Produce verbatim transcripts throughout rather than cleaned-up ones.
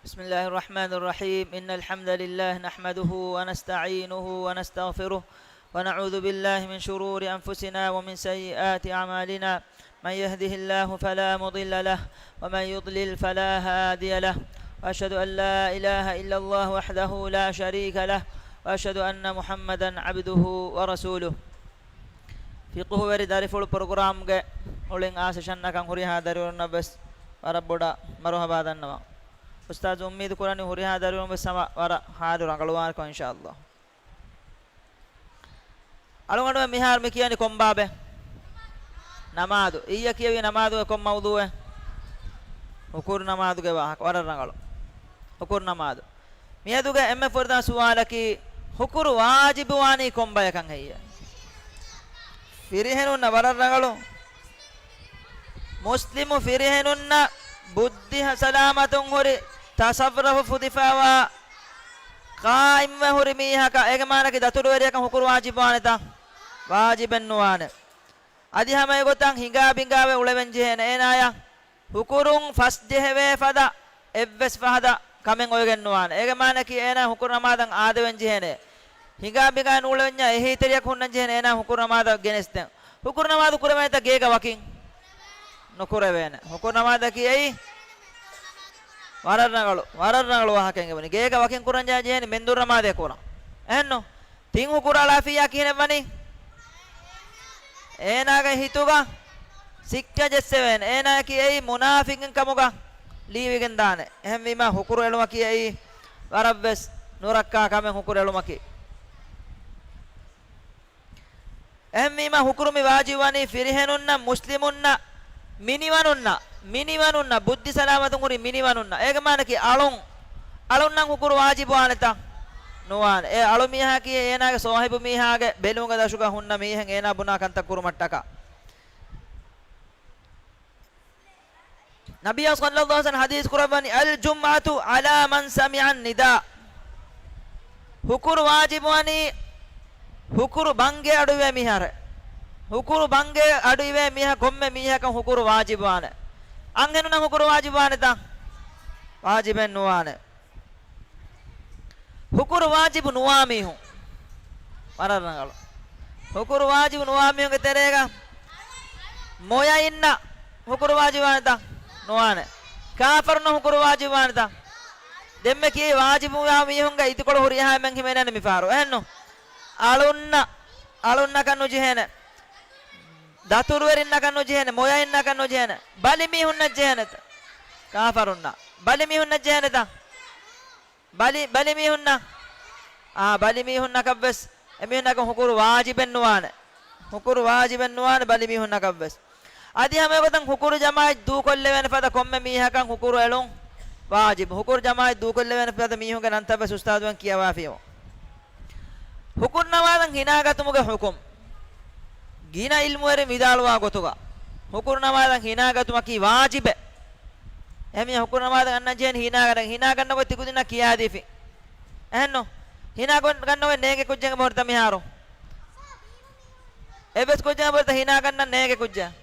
بسم الله الرحمن الرحيم. إن الحمد لله نحمده ونستعينه ونستغفره، ونعوذ بالله من شرور أنفسنا ومن سيئات أعمالنا. من يهده الله فلا مضل له، ومن يضلل فلا هادي له، وأشهد أن لا إله إلا الله وحده لا شريك له، وأشهد أن محمدا عبده ورسوله. ފިޤުހުވެރި ދަރިފުޅު ޕްރޮގްރާމްގެ މުޅިން އާ ސެޝަންއަކަށް ހުރިހާ ދަރިވަރުންނަށް ވެސް ވަރަށް ބޮޑަށް މަރުޙަބާ ދަންނަވަން. އުސްތާޛު އުއްމީދު ކުރަނީ ހުރިހާ ދަރިވަރުން ވެސް ހަމަ ވަރަށް ހާލު ރަނގަޅުވާނެކޮށް، އިންޝާﷲ. އަޅުގަނޑުމެން މިހާރު މި ކިޔަނީ ކޮން ބާބެއް؟ ނަމާދު. އިއްޔަ ކިޔެވީ ނަމާދުގެ ކޮން މައުޟޫއެއް؟ ހުކުރު ނަމާދުގެ ވާހަކަ. ވަރަށް ރަނގަޅު. ހުކުރު ނަމާދު. މިއަދުގެ އެންމެ ފުރަތަމަ ސުވާލަކީ، ހުކުރު ވާޖިބުވާނީ ކޮން ބަޔަކަށް ހެއްޔޭ؟ ފިރިހެނުންނަށް. ވަރަށް ރަނގަޅު. މުސްލިމު ފިރިހެނުންނަށް ބުއްދި ސަލާމަތުން ހުރި، ތަޞައްރަފު ފުދިފައިވާ، ޤާއިމްވެ ހުރި މީހަކަށް، އޭގެ މާނައަކީ ދަތުރުވެރިޔަކަށް ހުކުރު ވާޖިބުވާނެތަ؟ ވާޖިބެއް ނުވާނެ. އަދި ހަމަ އެގޮތަށް ހިނގާ ބިނގާވެ އުޅެވެން ޖެހޭނެ އޭނާޔަށް. ހުކުރުން ފަސް ޖެހެވޭ ފަދަ އެއްވެސް ފަހަތަށް ކަމެއް އޮވެގެން ނުވާނެ. އޭގެ މާނައަކީ އޭނާ ހުކުރު ނަމާދަށް އާދެވެން ޖެހޭނެ. ހިނގާ ބިނގާ ނޫޅެވެންޏާ އެހީތެރިޔަކު ހުންނަން ޖެހޭނެ އޭނާ ހުކުރު ނަމާދަށް ގެނެސްދެން. ހުކުރު ނަމާދު ކުރެވޭތަ ގޭގަ ވަކިން؟ ނުކުރެވޭނެ. ހުކުރު ނަމާދަކީ އެއީ ވަރަށް ރަނގަޅު، ވަރަށް ރަނގަޅު ވާހަކައެއް އެބުނީ. ގޭގަ ވަކިން ކުރަން ޖެހޭނެ މެންދުރު ނަމާދޭ ކުރަން. އެހެންނު؟ ތިން ހުކުރު އަޅާފިއްޔާ ކިހިނެއް ވަނީ؟ އޭނާގެ ހިތުގަ ސިއްކަ ޖެއްސެވޭނެ. އޭނާއަކީ އެއީ މުނާފިޤެއް ކަމުގަ ލީވިގެން ދާނެ. އެހެންވީމަ ހުކުރު އެޅުމަކީ އެއީ ވަރަށްވެސް ނުރައްކާ ކަމެއް ހުކުރު އެޅުމަކީ. އެހެންވީމަ ހުކުރު މި ވާޖިބުވަނީ ފިރިހެނުންނަށް، މުސްލިމުންނަށް، މިނިވަނުންނަށް، މިނިވަނުންނަށް، ބުއްދި ސަލާމަތުން ހުރި މިނިވަނުންނަށް. އޭގެ މާނައަކީ އަޅުން، އަޅުންނަށް ހުކުރު ވާޖިބުވާނެތަ؟ ނުވާނެ. އެ އަޅު މީހާއަކީ އޭނާގެ ސޯހިބު މީހާގެ ބެލުމުގެ ދަށުގަ ހުންނަ މީހެއް އޭނާ ބުނާ ކަންތައް ކުރުމަށްޓަކާ. ނަބިއްޔާ ޞައްލައްލާހު ޢަލައިހި ވަސައްލަމަ ޙަދީޘް ކުރައްވަނީ، "الجمعة على من سمع النداء." ހުކުރު ވާޖިބުވަނީ، ހުކުރު ބަންގޭ އަޑުއިވޭ މީހާރެ. ހުކުރު ބަންގޭ އަޑުއިވޭ މީހާ ކޮންމެ މީހަކަށް ހުކުރު ވާޖިބުވާނެ. އަންހެނުންނަށް ހުކުރު ވާޖިބުވާނެތަ؟ ވާޖިބެއް ނުވާނެ. ހުކުރު ވާޖިބު ނުވާ މީހުން. ވަރަށް ރަނގަޅު. ހުކުރު ވާޖިބު ނުވާ މީހުންގެ ތެރޭގަ މޮޔައިންނަށް ހުކުރު ވާޖިބުވާނެތަ؟ ނުވާނެ. ކާފަރުންނަށް ހުކުރު ވާޖިބުވާނެތަ؟ ދެންމެ ކިޔޭ ވާޖިބުވާ މީހުންގެ އިތުކޮޅު ހުރިހާ އެންމެން ހިމެނޭނެ މިފަހަރު. އެހެންނު؟ އަޅުންނަށް، އަޅުންނަކަށް ނުޖެހޭނެ. ދަތުރުވެރިންނަކަށް ނުޖެހޭނެ، މޮޔައިންނަކަށް ނުޖެހޭނެ. ބަލި މީހުންނަށް ޖެހޭނެތަ؟ ކާފަރުންނަށް. ބަލި މީހުންނަށް ޖެހޭނެތަ؟ ބަލި، ބަލި މީހުންނަށް. އާ، ބަލި މީހުންނަކަށްވެސް، އެމީހުންނަކަށް ހުކުރު ވާޖިބެއް ނުވާނެ. ހުކުރު ވާޖިބެއް ނުވާނެ ބަލި މީހުންނަކަށްވެސް. އަދި ހަމަ އެގޮތަށް ހުކުރު ޖަމާޢަތް ދޫކޮށްލެވޭނެ ފަދަ ކޮންމެ މީހަކަށް ހުކުރު އެޅުން ވާޖިބު. ހުކުރު ޖަމާޢަތް ދޫކޮށްލެވޭނެ ފަދަ މީހުންގެ ނަންތައްވެސް އުސްތާޛުވެން ކިޔަވާފިޔަވަ. ހުކުރު ނަމާދަށް ހިނާގަތުމުގެ ޙުކުމް. ގިނަ ޢިލްމުވެރިން ވިދާޅުވާ ގޮތުގަ، ހުކުރު ނަމާދަށް ހިނާގަތުމަކީ ވާޖިބެއް. އެހެންވީމަ ހުކުރު ނަމާދަށް އަންނަން ޖެހޭނެ ހިނާގަންނަ، ހިނާގަންނަ ގޮތް ތިކުދިންނަށް ކިޔާދީފި. އެހެންނު؟ ހިނާގަން، ގަންނަ ގޮތް ނޭނގޭ ކުއްޖެއް ބޮޑުތަ މިހާރު؟ އެއްވެސް ކުއްޖެއް ބޮޑުތަ ހިނާގަންނަން ނޭނގޭ ކުއްޖެއް؟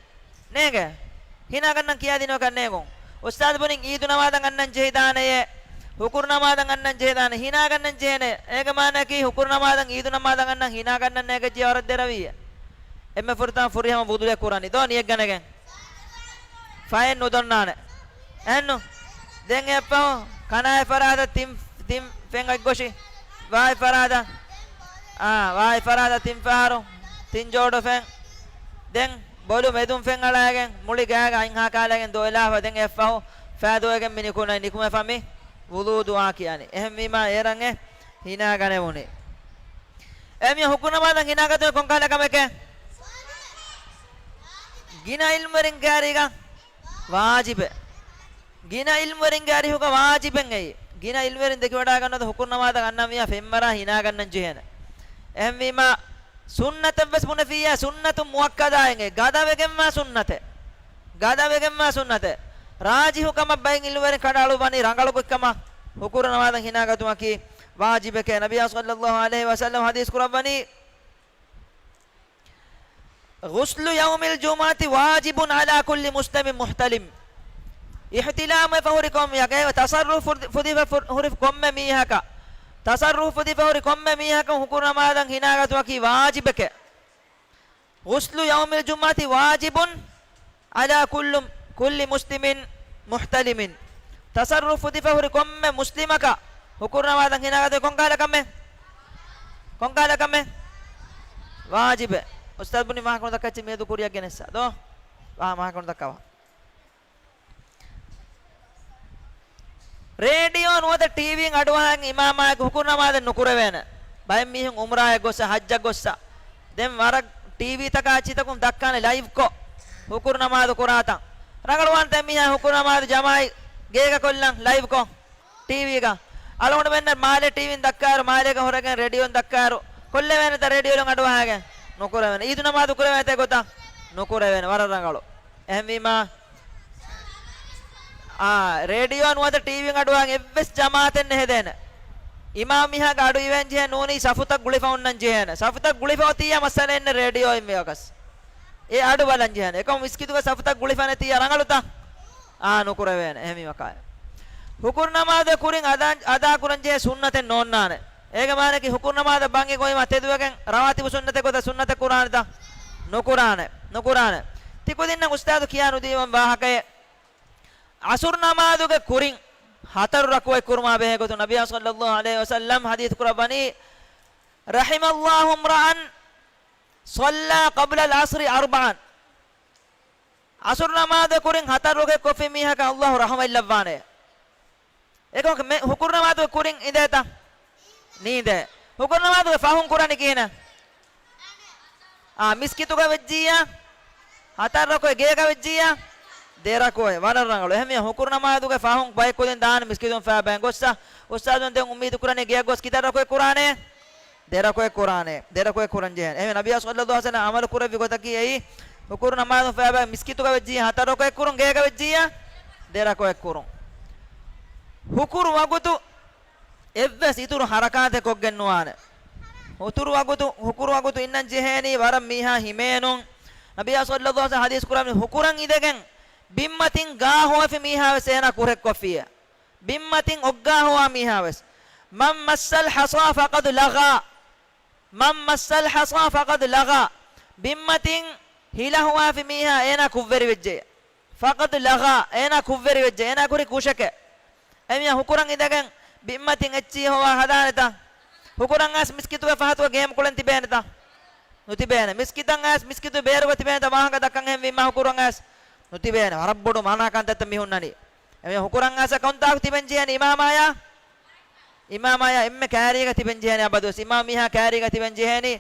ނޭނގޭ. ހިނާގަންނަން ކިޔާދިނުމަކަށް ނޭނގުން. އުސްތާޛު ބުނިން އީދު ނަމާދަށް އަންނަން ޖެހިދާނެޔޭ، ހުކުރު ނަމާދަށް އަންނަން ޖެހިދާނެ، ހިނާގަންނަން ޖެހޭނެ. އޭގެ މާނައަކީ ހުކުރު ނަމާދަށް އީދު ނަމާދަށް އަންނަން ހިނާގަންނަން ނޭނގެއްޖެ ވަރަށް ދެރަވިއްޔޭ. އެންމެ ފުރަތަމަ ފުރިހަމަ ވުޟޫއެއް ކުރަނީ. ދޯ ނިޔަތް ގަނެގެން. ފައެއް ނުދޮންނާނެ. އެހެންނު؟ ދެން އެއަށްފަހު ކަނާ އެއްފަރާތަށް ތިން، ތިން ފެން އެއްގޮށި. ވާ އެއްފަރާތަށް. އާ، ވާ އެއްފަރާތަށް ތިން ފަހަރު. ތިން ޖޯޑު ފެން. ދެން ބޮލު މެދުން ފެން އަޅައިގެން، މުޅި ގާގަ އަތް ހާކާލައިގެން ދޯއިލާފަ ދެން އެއަށްފަހު ފައި ދޯއިގެން މި ނިކުނަ، ނިކުމެފަ މި ވުޟޫ ދުޢާ ކިޔާނީ. އެހެންވީމާ އޭރަށް އެ ހިނާގަނެވުނީ. އެމީހުން ހުކުރު ނަމާދަށް ހިނާގަތުމެއް ކޮންކަހަލަ ކަމެކޭ؟ ގިނަ ޢިލްމުވެރިންގެ އަރިހުގަ ވާޖިބެއް. ގިނަ ޢިލްމުވެރިންގެ އަރިހުގަ ވާޖިބެއް އެއީ. ގިނަ ޢިލްމުވެރިން ދެކިވަޑާގަންނަވަތަ ހުކުރު ނަމާދަށް އަންނަ މީހާ ފެންވަރާ ހިނާގަންނަން ޖެހޭނެ. އެހެންވީމާ ސުންނަތެއްވެސް ބުނެފިއްޔާ، ސުންނަތު މުއައްކަދާއެއް އެ ގަދަވެގެންވާ ސުންނަތެއް. ގަދަވެގެންވާ ސުންނަތެއް. ރާޖިޙު ކަމަށް ބައެއް ޢިލްމުވެރިން ކަނޑައަޅުއްވަނީ ރަނގަޅު ގޮތްކަމަށް ހުކުރު ނަމާދަށް ހިނާގަތުމަކީ ވާޖިބެކޭ. ނަބިއްޔާ ޞައްލައްލާހު ޢަލައިހި ވަސައްލަމަ ޙަދީޘް ކުރައްވަނީ، "غسل يوم الجمعة واجب على كل مسلم محتلم." އިޙްތިލާމު ވެފަ ހުރި ކޮންމެ މީހަކަށް، ތަޞައްރުފު ފުދިފަ ފު-، ހުރި ކޮންމެ މީހަކަށް، ތަޞައްރުފު ފުދިފަ ހުރި ކޮންމެ މީހަކަށް ހުކުރު ނަމާދަށް ހިނާގަތުމަކީ ވާޖިބެކޭ. ޣުސްލު ޔައުމިލް ޖުމުޢަތި ވާޖިބުން ޢަލާ ކުއްލު، ކުއްލި މުސްލިމިން މުޙްތަލިމިން. ތަޞައްރުފު ފުދިފަ ހުރި ކޮންމެ މުސްލިމަކަށް ހުކުރު ނަމާދަށް ހިނާގަތުމަކީ ކޮންކަހަލަ ކަމެއް؟ ކޮންކަހަލަ ކަމެއް؟ ވާޖިބެއް. އުސްތާޛު ބުނީ މާކަނު ދައްކައްޗި މިއަދު ކުރިއަށް ގެނެއްސާ ދޯ؟ ވާ މާކަނު ދައްކަވާ. ރޭޑިއޯ ނުވަތަ ޓީވީން އަޑުއަހަން އިމާމާއެކު ހުކުރު ނަމާދެއް ނުކުރެވޭނެ. ބައެއް މީހުން އުމްރާއެއް ގޮއްސަ، ހައްޖަށް ގޮއްސަ. ދެން ވަރަށް ޓީވީތަކާ އެއްޗިތަކުން ދައްކާނެ ލައިވްކޮށް ހުކުރު ނަމާދު ކުރާތަން. ރަނގަޅުވާންތަ އެމީހާ ހުކުރު ނަމާދު ޖަމާއި ގޭގަ ކޮށްލަން ލައިވްކޮށް ޓީވީގަ؟ އަޅުގަނޑުމެންނަށް މާލެ ޓީވީން ދައްކާއިރު، މާލޭގަ ހުރެގެން ރޭޑިއޯން ދައްކާއިރު، ކޮށްލެވޭނެތަ ރޭޑިއޯއިން އަޑުއަހައިގެން؟ ނުކުރެވޭނެ. އީދު ނަމާދު ކުރެވޭނެތަ އެގޮތަށް؟ ނުކުރެވޭނެ. ވަރަށް ރަނގަޅު. އެހެންވީމާ، އާ، ރޭޑިއޯ ނުވަތަ ޓީވީން އަޑުއަހަން އެއްވެސް ޖަމާއަތެއް ނެހެދޭނެ. އިމާމް މީހާގެ އަޑު އިވެން ޖެހޭ ނޫނީ ސަފުތައް ގުޅިފަ އޮންނަން ޖެހޭނެ. ސަފުތައް ގުޅިފަ އޮތިއްޔާ މައްސަލައެއް ނެތް ރޭޑިއޯއިން މިވަގަސް. އެ އަޑު ބަލަން ޖެހޭނެ. އެކަމު މިސްކިތުގަ ސަފުތައް ގުޅިފަ ނެތިއްޔާ ރަނގަޅުތަ؟ އާ، ނުކުރެވޭނެ. އެހެންވީމަ ކާ، ހުކުރު ނަމާދު ކުރިން އަދާ، އަދާކުރަން ޖެހޭ ސުންނަތެއް ނޯންނާނެ. އޭގެ މާނައަކީ ހުކުރު ނަމާދަށް ބަންގި ގޮތް ތެދުވެގެން ރަވާތިބު ސުންނަތެއް ގޮތަށް ސުންނަތެއް ކުރާނެތަ؟ ނުކުރާނެ. ނުކުރާނެ. ތިކުދިންނަށް އުސްތާޛު ކިޔާ ނުދީވަން ވާހަކައެއް. ޢަޞުރު ނަމާދުގެ ކުރިން ހަތަރު ރަކުޢަތް ކުރުމާ ބެހޭ ގޮތުން ނަބިއްޔާ ޞައްލައްލާހު ޢަލައިހި ވަސައްލަމް ޙަދީޘް ކުރައްވަނީ، "رحم الله امرأ صلى قبل العصر أربعا." ޢަޞުރު ނަމާދު ކުރިން ހަތަރު ރަކުޢަތް ކޮށްފި މީހަކަށް ﷲ ރަޙުމަތް ލައްވާނެ. އެކަމަކު މެ ހުކުރު ނަމާދު ކުރިން އިނދޭތަ؟ ނީނދޭ. ހުކުރު ނަމާދުގެ ފަހުން ކުރަނީ ކިހިނެއް؟ އާ، މިސްކިތުގަ ވެއްޖިއްޔާ ހަތަރު ރަކުޢަތް، ގޭގަ ވެއްޖިއްޔާ ދެ ރަކުޢަތް. ވަރަށް ރަނގަޅު. އެހެންވެ، ހުކުރު ނަމާދުގެ ފަހުން ބައެއް ކުދިން ދާން މިސްކިތުން ފައިބައިން ގޮއްސަ، އުސްތާޛުން ދެން އުއްމީދު ކުރަނީ ގެޔަށް ގޮސް ކިތައް ރަކުޢަތް ކުރާނެ؟ ދެ ރަކުޢަތް ކުރާނެ. ދެ ރަކުޢަތް ކުރަން ޖެހޭނެ. އެހެންވެ، ނަބިއްޔާ ޞައްލައްލާހު ޢަލައިހި ވަސައްލަމް ޢަމަލު ކުރެއްވި ގޮތަކީ އެއީ، ހުކުރު ނަމާދުން ފައިބައި މިސްކިތުގަ ވެއްޖިއްޔާ ހަތަރު ރަކުޢަތް ކުރުން، ގޭގަ ވެއްޖިއްޔާ ދެ ރަކުޢަތް ކުރުން. ހުކުރު ވަގުތު އެއްވެސް އިތުރު ޙަރަކާތެއް ކޮށްގެން ނުވާނެ. ހުތުރު ވަގުތު، ހުކުރު ވަގުތު އިންނަން ޖެހޭނީ ވަރަށް މީހާ ހިމޭނުން. ނަބިއްޔާ ޞައްލައްލާހު ޢަލައިހި ވަސައްލަމް ޙަދީޘް ކުރައްވަނީ، ހުކުރަން އިނދެގެން ބިންމަތިން ގާ ހޮވެފި މީހާ ވެސް އޭނާ ކުށެއް ކޮށްފިއޭ. ބިންމަތިން އޮއްގާ ހޮވާ މީހާ ވެސް. من مس الحصى فقد لغى. من مس الحصى فقد لغى. ބިންމަތިން ހިލަ ހޮވާފި މީހާ އޭނާ ކުށްވެރި ވެއްޖެ. فقد لغى، އޭނާ ކުށްވެރި ވެއްޖެ، އޭނާ ކުރި ކުށެކޭ. އެމީހާ ހުކުރަން އިނދެގެން ބިންމަތިން އެއްޗިހި ހޮވާ ހަދާނެތަ؟ ހުކުރަން އައިސް މިސްކިތުގެ ފަހަތުގަ ގޭމް ކުޅެން ތިބޭނެތަ؟ ނުތިބޭނެ. މިސްކިތަށް އައިސް މިސްކިތު ބޭރުގަ ތިބޭނެތަ ވާހަކަ ދައްކަން އެހެންވީމާ ހުކުރަން އައިސް؟ ނުތިބޭނެ. ވަރަށް ބޮޑު މާނާ ކަންތައްތައް މި ހުންނަނީ. އެމީހާ ހުކުރަން އައިސް ކޮންތާކު ތިބެން ޖެހޭނީ އިމާމާޔާ؟ އިމާމާޔާ އެންމެ ކައިރީގަ ތިބެން ޖެހޭނެ އަބަދުވެސް. އިމާމް މީހާ ކައިރީގަ ތިބެން ޖެހޭނީ،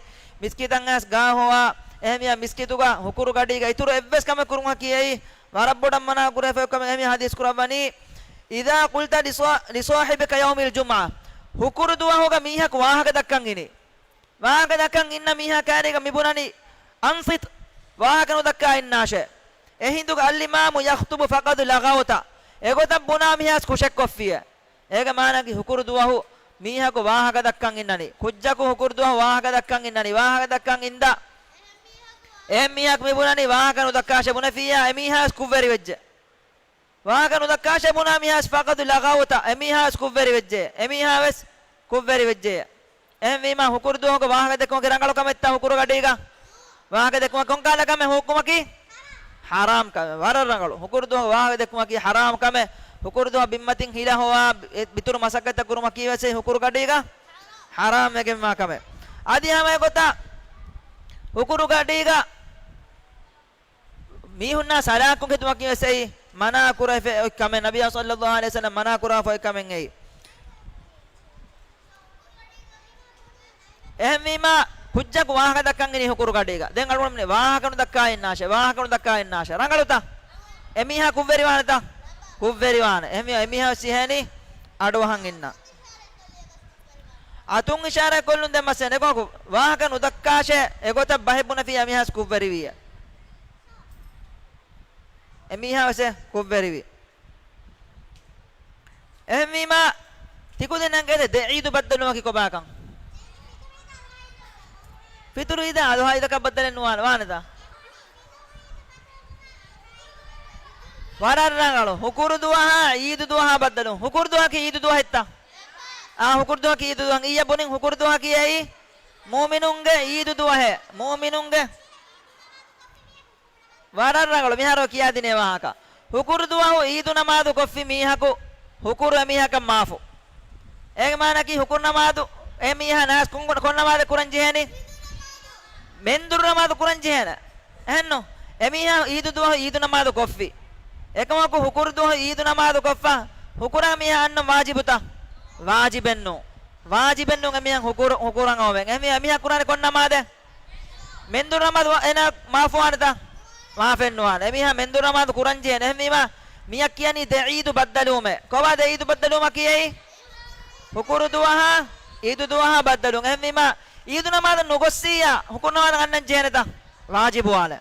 މިސްކިތަށް އައިސް ގާ ހޮވާ، އެހެންވިޔާ މިސްކިތުގަ ހުކުރު ގަޑީގަ އިތުރު އެއްވެސް ކަމެއް ކުރުމަކީ އެއީ ވަރަށް ބޮޑަށް މަނާ ކުރެވިފައި ކަމެއް. އެހެންވިޔާ ޙަދީޘް ކުރައްވަނީ، "إذا قلت لصا-، لصاحبك يوم الجمعة." ހުކުރު ދުވަހުގަ މީހަކު ވާހަކަ ދައްކަން އިނީ. ވާހަކަ ދައްކަން އިންނަ މީހާ ކައިރީގަ މި ބުނަނީ، "أنصت." ވާހަކަ ނުދައްކާ އިންނާށޭ. އެހިނދުގަ "الإمام يخطب فقد لغوت." އެގޮތަށް ބުނާ މީހާ ވެސް ކުށެއް ކޮށްފިއޭ. އޭގެ މާނައަކީ ހުކުރު ދުވަހު މީހަކު ވާހަކަ ދައްކަން އިންނަނީ. ކުއްޖަކު ހުކުރު ދުވަހު ވާހަކަ ދައްކަން އިންނަނީ. ވާހަކަ ދައްކަން އިންދާ، އެހެން މީހަކު މި ބުނަނީ ވާހަކަ ނުދައްކާށޭ ބުނެފިއްޔާ، އެމީހާ ވެސް ކުށްވެރި ވެއްޖެ. ވާހަކަ ނުދައްކާށޭ ބުނާ މީހާ ވެސް "فقد لغوت." އެމީހާ ވެސް ކުށްވެރި ވެއްޖެ. އެމީހާ ވެސް ކުށްވެރި ވެއްޖެ. އެހެންވީމާ، ހުކުރު ދުވަހުގެ ވާހަކަ ދެއްކުމަކީ ރަނގަޅު ކަމެއްތަ؟ ހުކުރު ގަޑީގަ ވާހަކަ ދެއްކުމަކީ ކޮންކަހަލަ ކަމެއް؟ ހުކުމަކީ ޙަރާމް ކަމެއް. ވަރަށް ރަނގަޅު. ހުކުރު ދުވަހުގެ ވާހަކަ ދެއްކުމަކީ ޙަރާމް ކަމެއް. ހުކުރު ދުވަހު ބިންމަތިން ހިލަ ހޮވާ، އެ، އިތުރު މަސައްކަތްތައް ކުރުމަކީ ވެސް ހުކުރު ގަޑީގަ ޙަރާމް ވެގެންވާ ކަމެއް. އަދި ހަމަ އެގޮތަށް ހުކުރު ގަޑީގަ މީހުންނާ ސަލާކުން ހެދުމަކީ ވެސް އެއީ މަނާ ކުރެވިފައި އޮތް ކަމެއް، ނަބިއްޔާ ޞައްލައްލާހު ޢަލައިހި ވަސައްލަމް މަނާ ކުރެވިފައި އޮތް ކަމެއް އެއީ. އެހެންވީމާ، ކުއްޖަކު ވާހަކަ ދައްކަން އިނީ ހުކުރު ގަޑީގަ. ދެން އަޅުގަނޑު ވާހަކަ ނުދައްކާ އިންނާށޭ، ވާހަކަ ނުދައްކާ އިންނާށޭ. ރަނގަޅުތަ؟ އެމީހާ ކުށްވެރިވާނެތަ؟ ކުށްވެރިވާނެ. އެހެންވީމާ، އެމީހާ ވެސް ޖެހޭނީ އަޑުއަހަން އިންނަން. އަތުން އިޝާރާތް ކޮށްލުން ދެން މައްސަލަ އެކަމަކު، ވާހަކަ ނުދައްކާށޭ، އެގޮތަށް ބަހެއް ބުނެފިއްޔާ އެމީހާ ވެސް ކުށްވެރިވިއޭ. އެމީހާ ވެސް ކުށްވެރިވި. އެހެންވީމާ، ތިކުދިންނަށް އެނގޭތަ ދެ ޢީދު ބައްދަލުވުމަކީ ކޮބާކަން؟ ފިޠުރު ޢީދާ އަޟްޙާ ޢީދަކަށް ބައްދަލެއް ނުވާނެ، ވާނެތަ؟ ވަރަށް ރަނގަޅު. ހުކުރު ދުވަހާ އީދު ދުވަހާ ބައްދަލު. ހުކުރު ދުވަހަކީ އީދު ދުވަހެއްތަ؟ އާ، ހުކުރު ދުވަހަކީ އީދު ދުވަހަކީ. އިއްޔަށް ބުނިން ހުކުރު ދުވަހަކީ އެއީ މުއުމިނުންގެ އީދު ދުވަހެއް. މުއުމިނުންގެ. ވަރަށް ރަނގަޅު. މިހާރު ކިޔާދިނޭ ވާހަކަ. ހުކުރު ދުވަހު އީދު ނަމާދު ކޮށްފި މީހަކު ހުކުރު އެމީހަކަށް މާފު. އޭގެ މާނައަކީ ހުކުރު ނަމާދު އެމީހާ ނާސް ކޮން، ކޮން ނަމާދެއް ކުރަން ޖެހޭނީ؟ މެންދުރު ނަމާދު ކުރަން ޖެހޭނެ. އެހެންނު؟ އެމީހާ އީދު ދުވަހު އީދު ނަމާދު ކޮށްފި. އެކަމަކު ހުކުރު ދުވަހު އީދު ނަމާދު ކޮށްފަ ހުކުރާ މީހާ އަންނަން ވާޖިބުތަ؟ ވާޖިބެއްނު. ވާޖިބެއްނު އެމީހަށް ހުކުރު، ހުކުރަން އޮވެން. އެމީހާ، އެމީހާ ކުރާނެ ކޮން ނަމާދެއް؟ މެންދުރު ނަމާދު ވަ-، އޭނާ މާފުވާނެތަ؟ މާފެއްނުވާނެ. އެމީހާ މެންދުރު ނަމާދު ކުރަންޖެހޭނެ. އެހެންވީމާ، މިއަށް ކިޔަނީ ދެ އީދު ބައްދަލުވުމޭ. ކޮބާ ދެ އީދު ބައްދަލުވުމަކީ އެއީ؟ ހުކުރު ދުވަހާ، އީދު ދުވަހާ ބައްދަލުން. އެހެންވީމާ، އީދު ނަމާދަށް ނުގޮއްސިއްޔާ، ހުކުރު ނަމާދަށް އަންނަން ޖެހޭނެތަ؟ ވާޖިބުވާނެ.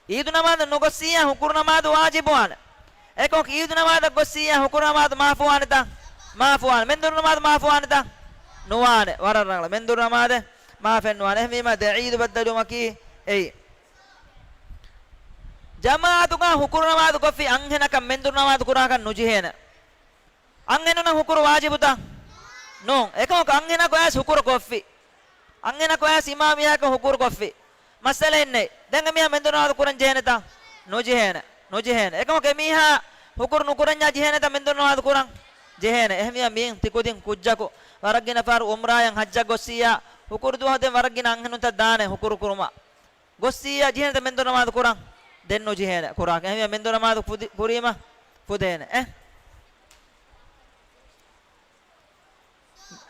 އީދު ނަމާދަށް ނުގޮއްސިއްޔާ، ހުކުރު ނަމާދު ވާޖިބުވާނެ. އެކަމަކު އީދު ނަމާދަށް ގޮއްސިއްޔާ، ހުކުރު ނަމާދު މާފުވާނެތަ؟ މާފުވާނެ. މެންދުރު ނަމާދު މާފުވާނެތަ؟ ނުވާނެ. ވަރަށް ރަނގަޅު. މެންދުރު ނަމާދެއް މާފެއްނުވާނެ. އެހެންވީމާ، ދެ އީދު ބައްދަލުވުމަކީ އެއީ. ޖަމާޢަތުގަ ހުކުރު ނަމާދު ކޮށްފި އަންހެނަކަށް މެންދުރު ނަމާދު ކުރާކަށް ނުޖެހޭނެ. އަންހެނުންނަށް ހުކުރު ވާޖިބުތަ؟ ނޫން. އެކަމަކު އަންހެނަކު އައިސް ހުކުރު ކޮށްފި. އަންހެނަކު އައިސް އިމާމް މީހަކަށް ހުކުރު ކޮށްފި. މައްސަލައެއް ނެތް. ދެން އެމީހާ މެންދުރު ނަމާދު ކުރަން ޖެހޭނެތަ؟ ނުޖެހޭނެ. ނުޖެހޭނެ. އެކަމަކު އެމީހާ ހުކުރު ނުކުރަންޏާ ޖެހޭނެތަ މެންދުރު ނަމާދު ކުރަން؟ ޖެހޭނެ. އެހެންވިޔާ މިއިން ތިކުދިން ކުއްޖަކު ވަރަށް ގިނަ ފަހަރު އުމްރާއަށް ހައްޖަށް ގޮއްސިއްޔާ، ހުކުރު ދުވަހު ދެން ވަރަށް ގިނަ އަންހެނުންތައް ދާނެ ހުކުރު ކުރުމަށް. ގޮއްސިއްޔާ ޖެހޭނެތަ މެންދުރު ނަމާދު ކުރަން؟ ދެން ނުޖެހޭނެ ކުރާކަށް. އެހެންވިޔާ މެންދުރު ނަމާދު ފުދި-، ކުރީމަ ފުދޭނެ. އެ؟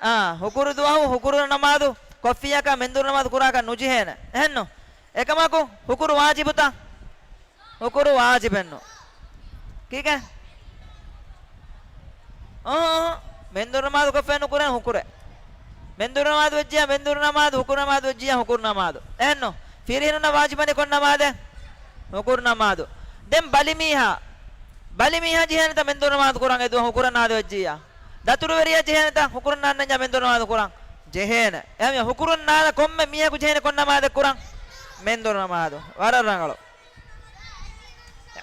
އާ، ހުކުރު ދުވަހު ހުކުރު ނަމާދު ކޮށްފިއްޔާކަށް މެންދުރު ނަމާދު ކުރާކަށް ނުޖެހޭނެ. އެހެންނު؟ އެކަމަކު ހުކުރު ވާޖިބުތަ؟ ހުކުރު ވާޖިބެއްނު. ކީކޭ؟ އަހަ، އަހަ. މެންދުރު ނަމާދު ކޮށްފައެއް ނުކުރޭ ހުކުރެއް. މެންދުރު ނަމާދު ވެއްޖިޔާ މެންދުރު ނަމާދު، ހުކުރު ނަމާދު ވެއްޖިޔާ ހުކުރު ނަމާދު. އެހެންނު؟ ފިރިހެނުންނަށް ވާޖިބުވަނީ ކޮން ނަމާދެއް؟ ހުކުރު ނަމާދު. ދެން ބަލިމީހާ، ބަލިމީހާ ޖެހޭނެތަ މެންދުރު ނަމާދު ކުރަން އެދުވަހު ހުކުރަށް ނާދެވެއްޖިއްޔާ؟ ދަތުރުވެރިޔާ ޖެހޭނެތަ ހުކުރަށް ނާންނަންޏާ މެންދުރު ނަމާދު ކުރަން؟ ޖެހޭނެ. އެހެންވެ ހުކުރުން ނާންނަ ކޮންމެ މީހަކު ޖެހޭނެ ކޮން ނަމާދެއް ކުރަން؟ މެންދުރު ނަމާދު. ވަރަށް ރަނގަޅު.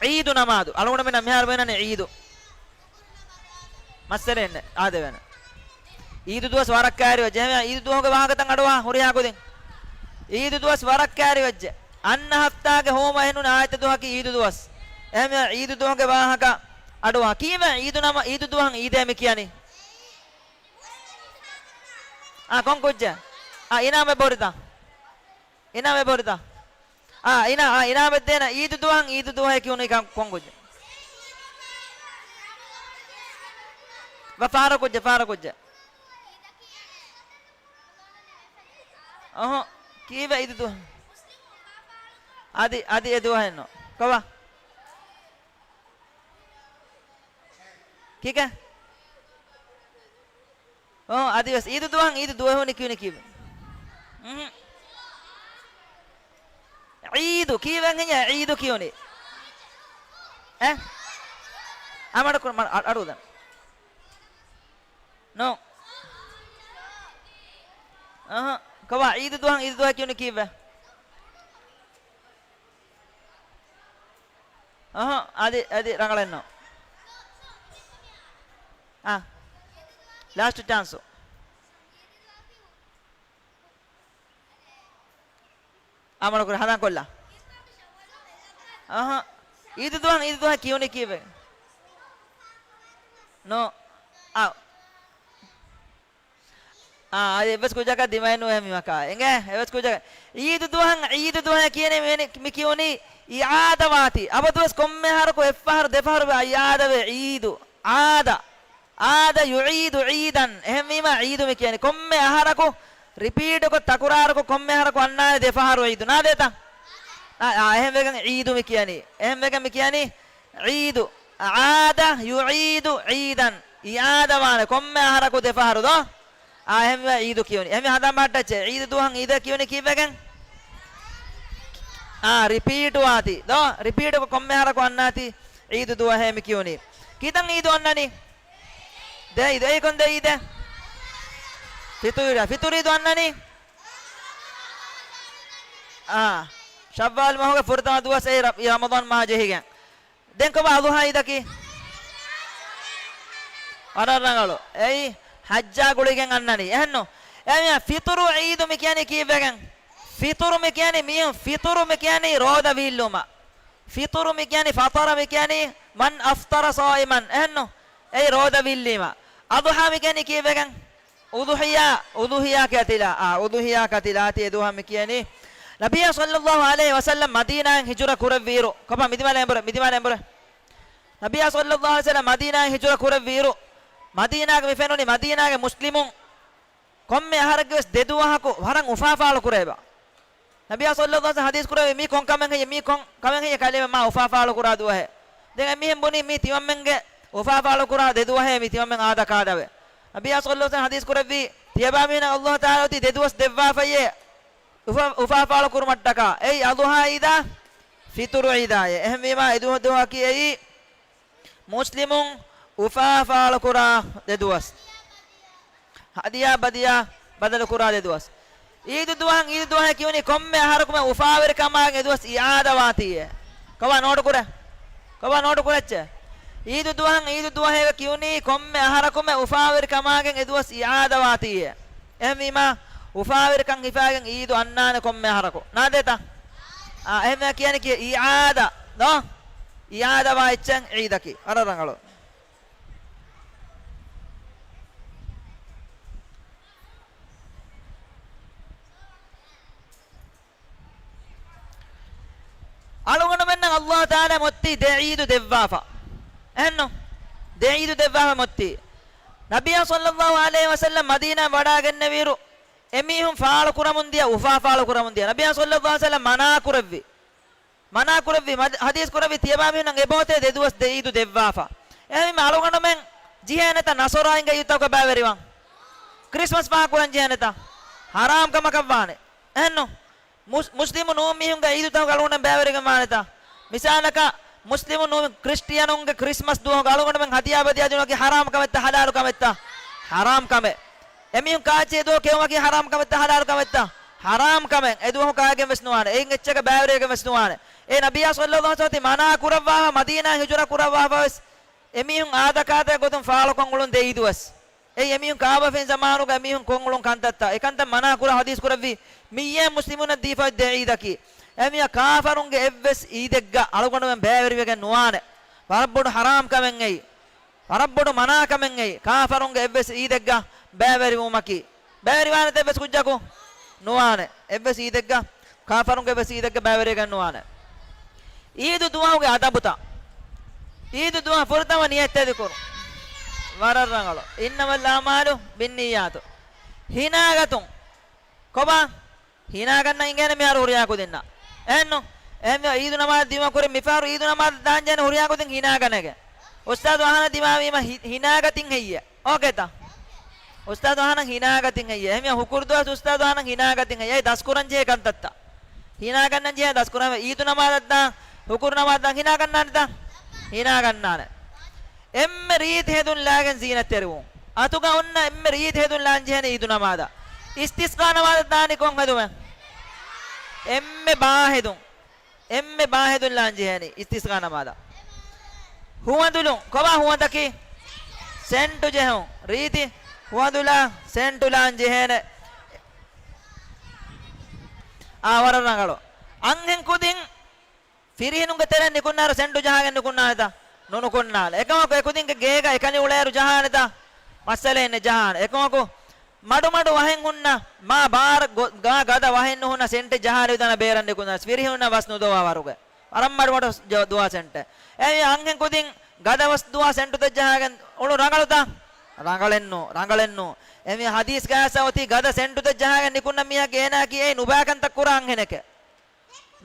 ޢީދު ނަމާދު. އަޅުގަނޑުމެންނަށް މިހާރު ބޭނުން ޢީދު. މައްސަލައެއް ނެތް. އާދެވޭނެ. ޢީދު ދުވަސް ވަރަށް ކައިރިވެއްޖެ. އެހެންވެ ޢީދު ދުވަހުގެ ވާހަކަތައް އަޑުއަހާ ހުރިހާ ކުދިން. ޢީދު ދުވަސް ވަރަށް ކައިރިވެއްޖެ. އަންނަ ހަފްތާގެ ހޯމަ އެހެނުނު އާދިއްތަ ދުވަހަކީ ޢީދު ދުވަސް. އެހެންވެ ޢީދު ދުވަހުގެ ވާހަކަ އަޑުއަހާ. ކީއްވެ ޢީދު ނަމަ، ޢީދު ދުވަހަށް ޢީދޭ މި ކިޔަނީ؟ އާ، ކޮން ކުއްޖެއް؟ އާ، އިނާމެއް ބޯރިތަ؟ އިނާމެއް ބޯރިތަ؟ އާ، އިނާ، އާ، އިނާމެއް ދޭނަ. ޢީދު ދުވަހަށް ޢީދު ދުވަހޭ ކިޔުނީ ކަން، ކޮން ކުއްޖެއް؟ ފާރު ކުއްޖެއް، ފާރު ކުއްޖެއް. އަހަ، ކީއްވެ ޢީދު ދުވަހެއް؟ އަދި، އަދި އެ ދުވަހެއްނު. ކޮބާ؟ ކީކޭ؟ އޯ، އަދިވެސް ޢީދު ދުވަހަށް ޢީދު ދުވަހުން ކިޔުނީ ކީއްވެ؟ އުނހު. ޢީދު ކީއްވެ ހެންޏާ ޢީދު ކިޔުނީ؟ އެ؟ އަމަޑަކު މަ-، އަ-، އަޑު ދަން. ނޯ. އަހަ. ކޮބާ ޢީދު ދުވަހަށް ޢީދު ދުވަހަށް ކިޔުނީ ކީއްވެ؟ އަހަ، އަދި، އަދި ރަނގަޅެއްނު. އާ. ލާސްޓް ޗާންސު. އަމަނުކުރެ ހަނދާންކޮށްލާ. އަހަ. ޢީދު ދުވަހަށް ޢީދު ދުވަހަށް ކިޔުނީ ކީއްވެ؟ ނޯ. އާ. އާ، އަދި އެއްވެސް ކުއްޖަކަށް ދިމައެއް ނުވޭ މި ވާހަކަ. އެނގޭ؟ އެއްވެސް ކުއްޖަކަށް. ޢީދު ދުވަހަށް ޢީދު ދުވަހޭ ކިޔަނީ މި، މި ކިޔުނީ އިޢާދަވާތީ. އަބަދުވެސް ކޮންމެ އަހަރަކު އެއްފަހަރު ދެފަހަރު އިޢާދަވޭ ޢީދު. ޢާދަ. ޢާދަ ޔުޢީދު ޢީދަން. އެހެންވީމާ ޢީދު މި ކިޔަނީ. ކޮންމެ އަހަރަކު ރިޕީޓުކޮށް، ތަކުރާރުކޮށް، ކޮންމެ އަހަރަކު އަންނާނެ ދެފަހަރު ޢީދު. ނާދޭތަ؟ އާ، އާ، އެހެންވެގެން ޢީދު މި ކިޔަނީ. އެހެންވެގެން މި ކިޔަނީ ޢީދު. ޢާދަ ޔުޢީދު ޢީދަން. އިޢާދަވާނެ ކޮންމެ އަހަރަކު ދެފަހަރު ދޯ؟ އާ، އެހެންވެ ޢީދު ކިޔުނީ. އެހެންވެ ހަނދާން ބަހައްޓައްޗޭ. ޢީދު ދުވަހަށް ޢީދޭ ކިޔުނީ ކީއްވެގެން؟ އާ، ރިޕީޓުވާތީ. ދޯ؟ ރިޕީޓުކޮށް ކޮންމެ އަހަރަކު އަންނާތީ ޢީދު ދުވަހޭ މި ކިޔުނީ. ކިތަން ޢީދު އަންނަނީ؟ ދެ ޢީދު. އެއީ ކޮން ދެ ޢީދެއް؟ ފިޠުރު. ފިޠުރު ޢީދު އަންނަނީ؟ އާ. ޝައްވާލް މަހުގެ ފުރަތަމަ ދުވަސް އެއީ ރަ-، ރަމަޟާން މަހާ ޖެހިގެން. ދެން ކޮބާ އަޟުޙާ އީދަކީ؟ ވަރަށް ރަނގަޅު. އެއީ ޙައްޖާ ގުޅިގެން އަންނަނީ. އެހެންނު؟ އެހެން ފިޠުރު ޢީދު މި ކިޔަނީ ކީއްވެގެން؟ ފިޠުރު މި ކިޔަނީ މީހުން، ފިޠުރު މި ކިޔަނީ ރޯދަ ވީއްލުމަށް. ފިޠުރު މި ކިޔަނީ، ފަޠަރަ މި ކިޔަނީ، މަން އަފްޠަރަ ޞާއިމަން. އެހެންނު؟ އެއީ ރޯދަ ވީއްލީމަ. އަޟުޙާ މި ކިޔަނީ ކީއްވެގެން؟ އުޟުޙިޔާ، އުޟުޙިޔާ ކަތިލާ، އާ، އުޟުޙިޔާ ކަތިލާތީ އެދުވަހަށް މި ކިޔަނީ. ނަބިއްޔާ ޞައްލައްލާހު ޢަލައިހި ވަސައްލަމް މަދީނާއިން ހިޖުރަ ކުރެއްވިއިރު، ކޮބާ މިދިމާލަށް އެނބުރެ، މިދިމާލަށް އެނބުރެ. ނަބިއްޔާ ޞައްލައްލާހު ޢަލައިހި ވަސައްލަމް މަދީނާއިން ހިޖުރަ ކުރެއްވިއިރު، މަދީނާގެ މި ފެނުނީ މަދީނާގެ މުސްލިމުން ކޮންމެ އަހަރެއްގެ ވެސް ދެ ދުވަހަކު ވަރަށް އުފާ ފާޅު ކުރޭބާ. ނަބިއްޔާ ޞައްލައްލާހު ޢަލައިހި ވަސައްލަމް ޙަދީޘް ކުރެއްވި މީ ކޮން ކަމެއް ހެއްޔޭ، މީ ކޮން ކަމެއް ހެއްޔޭ ކަލޭމެން މާ އުފާ ފާޅު ކުރާ ދުވަހެއް. ދެން އެމީހެން ބުނީ މީ ތިމަންމެންގެ އުފާ ފާޅު ކުރާ ދެ ދުވަހޭ މީ ތިމަންމެން އާދަ ކާދަވެ. ނަބިއްޔާ ޞައްލައްލާހު ޢަލައިހި ވަސައްލަމް ޙަދީޘް ކުރެއްވީ ތިޔަބައިމީހުންނަށް ﷲ ތަޢާލާ އޮތީ ދެ ދުވަސް ދެއްވާފައިޔޭ އުފާ، އުފާ ފާޅު ކުރުމަށްޓަކާ. އެއީ އަޟުޙާ ޢީދާ ފިޠުރު ޢީދާއޭ. އެހެންވީމާ އެ ދުވަ، ދުވަހަކީ އެއީ މުސްލިމުން އުފާ ފާޅުކުރާ ދެ ދުވަސް. ހަދިޔާ ބަދިޔާ ބަދަލުކުރާ ދެ ދުވަސް. ޢީދު ދުވަހަށް، ޢީދު ދުވަހޭ ކިޔުނީ ކޮންމެ އަހަރަކުމެ އުފާވެރިކަމާގެން އެ ދުވަސް އިޢާދަވާތީއޭ. ކޮބާ ނޯޓު ކުރޭ؟ ކޮބާ ނޯޓު ކުރައްޗޭ؟ ޢީދު ދުވަހަށް، ޢީދު ދުވަހޭ ކިޔުނީ ކޮންމެ އަހަރަކުމެ އުފާވެރިކަމާގެން އެ ދުވަސް އިޢާދަވާތީއޭ. އެހެންވީމާ އުފާވެރިކަން ހިފާގެން ޢީދު އަންނާނެ ކޮންމެ އަހަރަކު. ނާދޭތަ؟ އާ، އެހެންވެ ކިޔަނީ ކިޔޭ އިޢާދަ، ނޯ؟ އިޢާދަވާ އެއްޗެއް ޢީދަކީ. ވަރަށް ރަނގަޅު. އަޅުގަނޑުމެންނަށް ﷲ ތަޢާލާ މޮއްތީ ދެ ޢީދު ދެއްވާފަ. އެހެންނު؟ ދެ ޢީދު ދެއްވާފަ މޮއްތީ. ނަބިއްޔާ ޞައްލައްލާހު ޢަލައިހި ވަސައްލަމް މަދީނާ ވަޑައިގެންނެވިއިރު، އެމީހުން ފާޅު ކުރަމުން ދިޔަ އުފާ ފާޅު ކުރަމުން ދިޔަ. ނަބިއްޔާ ޞައްލައްލާހު ޢަލައިހި ވަސައްލަމް މަނާ ކުރެއްވި. މަނާ ކުރެއްވި، މަދ-، ޙަދީޘް ކުރެއްވި ތިޔަބައިމީހުންނަށް އެބައޮތޭ ދެ ދުވަސް ދެ ޢީދު ދެއްވާފަ. އެހެންވީމަ އަޅުގަނޑުމެން ޖެހޭނެތަ ނަޞާރާއިންގެ ޢީދުތަކުގަ ބައިވެރިވާން؟ ކްރިސްމަސް ފާހަގަކުރަން ޖެހޭނެތަ؟ ޙަރާމް ކަމަކަށްވާނެ. އެހެންނު؟ މުސް-، މުސްލިމު ނޫން މީހުންގެ ޢީދުތަކުގަ އަޅުގަނޑުމެން ބައިވެރިވެގެން ވާނެތަ؟ މިސާލަކަށް، މުސްލިމު ނޫން ކްރިސްޓިއަނުންގެ ކްރިސްމަސް ދުވަހުގަ އަޅުގަނޑުމެން ހަދިޔާ ބަދިޔާ ދިނުމަކީ ޙަރާމް ކަމެއްތަ ޙަލާލު ކަމެއްތަ؟ ޙަރާމް ކަމެއް. އެމީހުން ކާއެއްޗެއް ދުވަހު ކެއުމަކީ ޙަރާމް ކަމެއްތަ ޙަލާލު ކަމެއްތަ؟ ޙަރާމް ކަމެއް. އެ ދުވަހު ކާގެން ވެސް ނުވާނެ. އެއިން އެއްޗަކަށް ބައިވެރިވެގެން ވެސް ނުވާނެ. އޭ ނަބިއްޔާ ޞައްލައްލާހު ޢަލައިހި ވަސައްލަމް މަނާ ކުރައްވާފަ، މަދީނާ ހިޖުރަ ކުރައްވާފަ ވެސް އެމީހުން އާދަކާދަ ގޮތުން ފާޅުކޮށް އުޅުން ދެ ޢީދު ވެސް. އެއީ އެމީހުން ކާބަފިން ޒަމާނުގަ އެމީހުން ކޮށް އުޅުން ކަންތައްތައް. އެކަންތައް މަނާ ކުރާ ޙަދީޘް ކުރެއްވި މިއްޔާ މުސްލިމުންނަށް ދީފަ ދެ ޢީދަކީ. އެހެންވީމާ ކާފަރުންގެ އެއްވެސް ޢީދެއްގަ އަޅުގަނޑުމެން ބައިވެރިވެގެން ނުވާނެ. ވަރަށް ބޮޑު ޙަރާމް ކަމެއް އެއީ. ވަރަށް ބޮޑު މަނާ ކަމެއް އެއީ. ކާފަރުންގެ އެއްވެސް ޢީދެއްގަ ބައިވެރިވުމަކީ. ބައިވެރިވާނެތަ އެއްވެސް ކުއްޖަކު؟ ނުވާނެ. އެއްވެސް ޢީދެއްގަ، ކާފަރުންގެ އެއްވެސް ޢީދެއްގަ ބައިވެރިވެގެން ނުވާނެ. ޢީދު ދުވަހުގެ އަދަބުތައް. ޢީދު ދުވަހަށް ފުރަތަމަ ނިޔަތްތެރިކުރުން. ވަރަށް ރަނގަޅު. إنما الأعمال بالنيات. ހިނާގަތުން. ކޮބާ؟ ހިނާގަންނަން އިނގޭނެ މިހާރު ހުރިހާ ކުދިންނަށް. އެހެންނު؟ އެހެންވެ ޢީދު ނަމާދު ދިމާކުރި މިފަހަރު ޢީދު ނަމާދު ދާންޖެހޭނެ ހުރިހާ ކުދިން ހިނާގަނެގެން. އުސްތާޛު އަހަންނަށް ދިމާވީމަ ހި-، ހިނާގަތިން ހެއްޔޭ؟ އޯކޭތަ؟ އުސްތާޛު އަހަންނަށް ހިނާގަތިން ހެއްޔޭ؟ އެހެންވީމާ ހުކުރު ދުވަސް އުސްތާޛު އަހަންނަށް ހިނާގަތިން ހެއްޔޭ؟ އެ ދަސްކުރަން ޖެހޭ ކަންތައްތައް. ހިނާގަންނަން ޖެހޭ ދަސްކުރަން. ޢީދު ނަމާދަށް ދާން، ހުކުރު ނަމާދަށް ދާން ހިނާގަންނާނެތަ؟ ހިނާގަންނާނެ. އެންމެ ރީތި ހެދުން ލާގެން ޒީނަތްތެރިވުން. އަތުގަ އޮންނަ އެންމެ ރީތި ހެދުން ލާން ޖެހޭނެ ޢީދު ނަމާދަށް. އިސްތިސްޤާ ނަމާދަށް ދާނީ ކޮން ހެދުމެއް؟ އެންމެ ބާ ހެދުން. އެންމެ ބާ ހެދުން ލާން ޖެހޭނީ އިސްތިސްޤާ ނަމާދަށް. ހުވަނދުލުން. ކޮބާ ހުވަނދަކީ؟ ސެންޓު ޖެހުން. ރީތި ހުވަނދުލާ ސެންޓު ލާން ޖެހޭނެ. އާ، ވަރަށް ރަނގަޅު. އަންހެން ކުދިން ފިރިހެނުންގެ ތެރެއިން ނިކުންނާއިރު ސެންޓު ޖަހާގެން ނިކުންނާނެތަ؟ ނުނުކުންނާނެ. އެކަމަކު އެކުދިންގެ ގޭގަ އެކަނި އުޅޭއިރު ޖަހާނެތަ؟ މައްސަލައެއް ނެތް ޖަހާނެ. އެކަމަކު މަޑުމަޑު ވަހެއް ހުންނަ، މާ ބާރަށް ގޮ-، ގާ ގަދަ ވަހެއް ނުހުންނަ ސެންޓެއް ޖަހާނެ ވިދާނަ ބޭރަށް ނިކުންނާނެ. ފިރިހެނުންނަށް ވަސް ނުދޮވާ ވަރުގެ. ވަރަށް މަޑުމަޑު ޖަ-، ދުވާ ސެންޓެއް. އެ އަންހެން ކުދިން ގަދަ ވަސް ދުވާ ސެންޓުތައް ޖަހާގެން އުޅުން ރަނގަޅުތަ؟ ރަނގަޅެއްނު، ރަނގަޅެއްނު. އެމީ ޙަދީޘްގައި އޮތީ ގަދަ ސެންޓުތައް ޖަހާގެން ނިކުންނަ މީހަކީ އޭނާއަކީ އެއީ ނުބައި ކަންތައް ކުރާ އަންހެނެކޭ.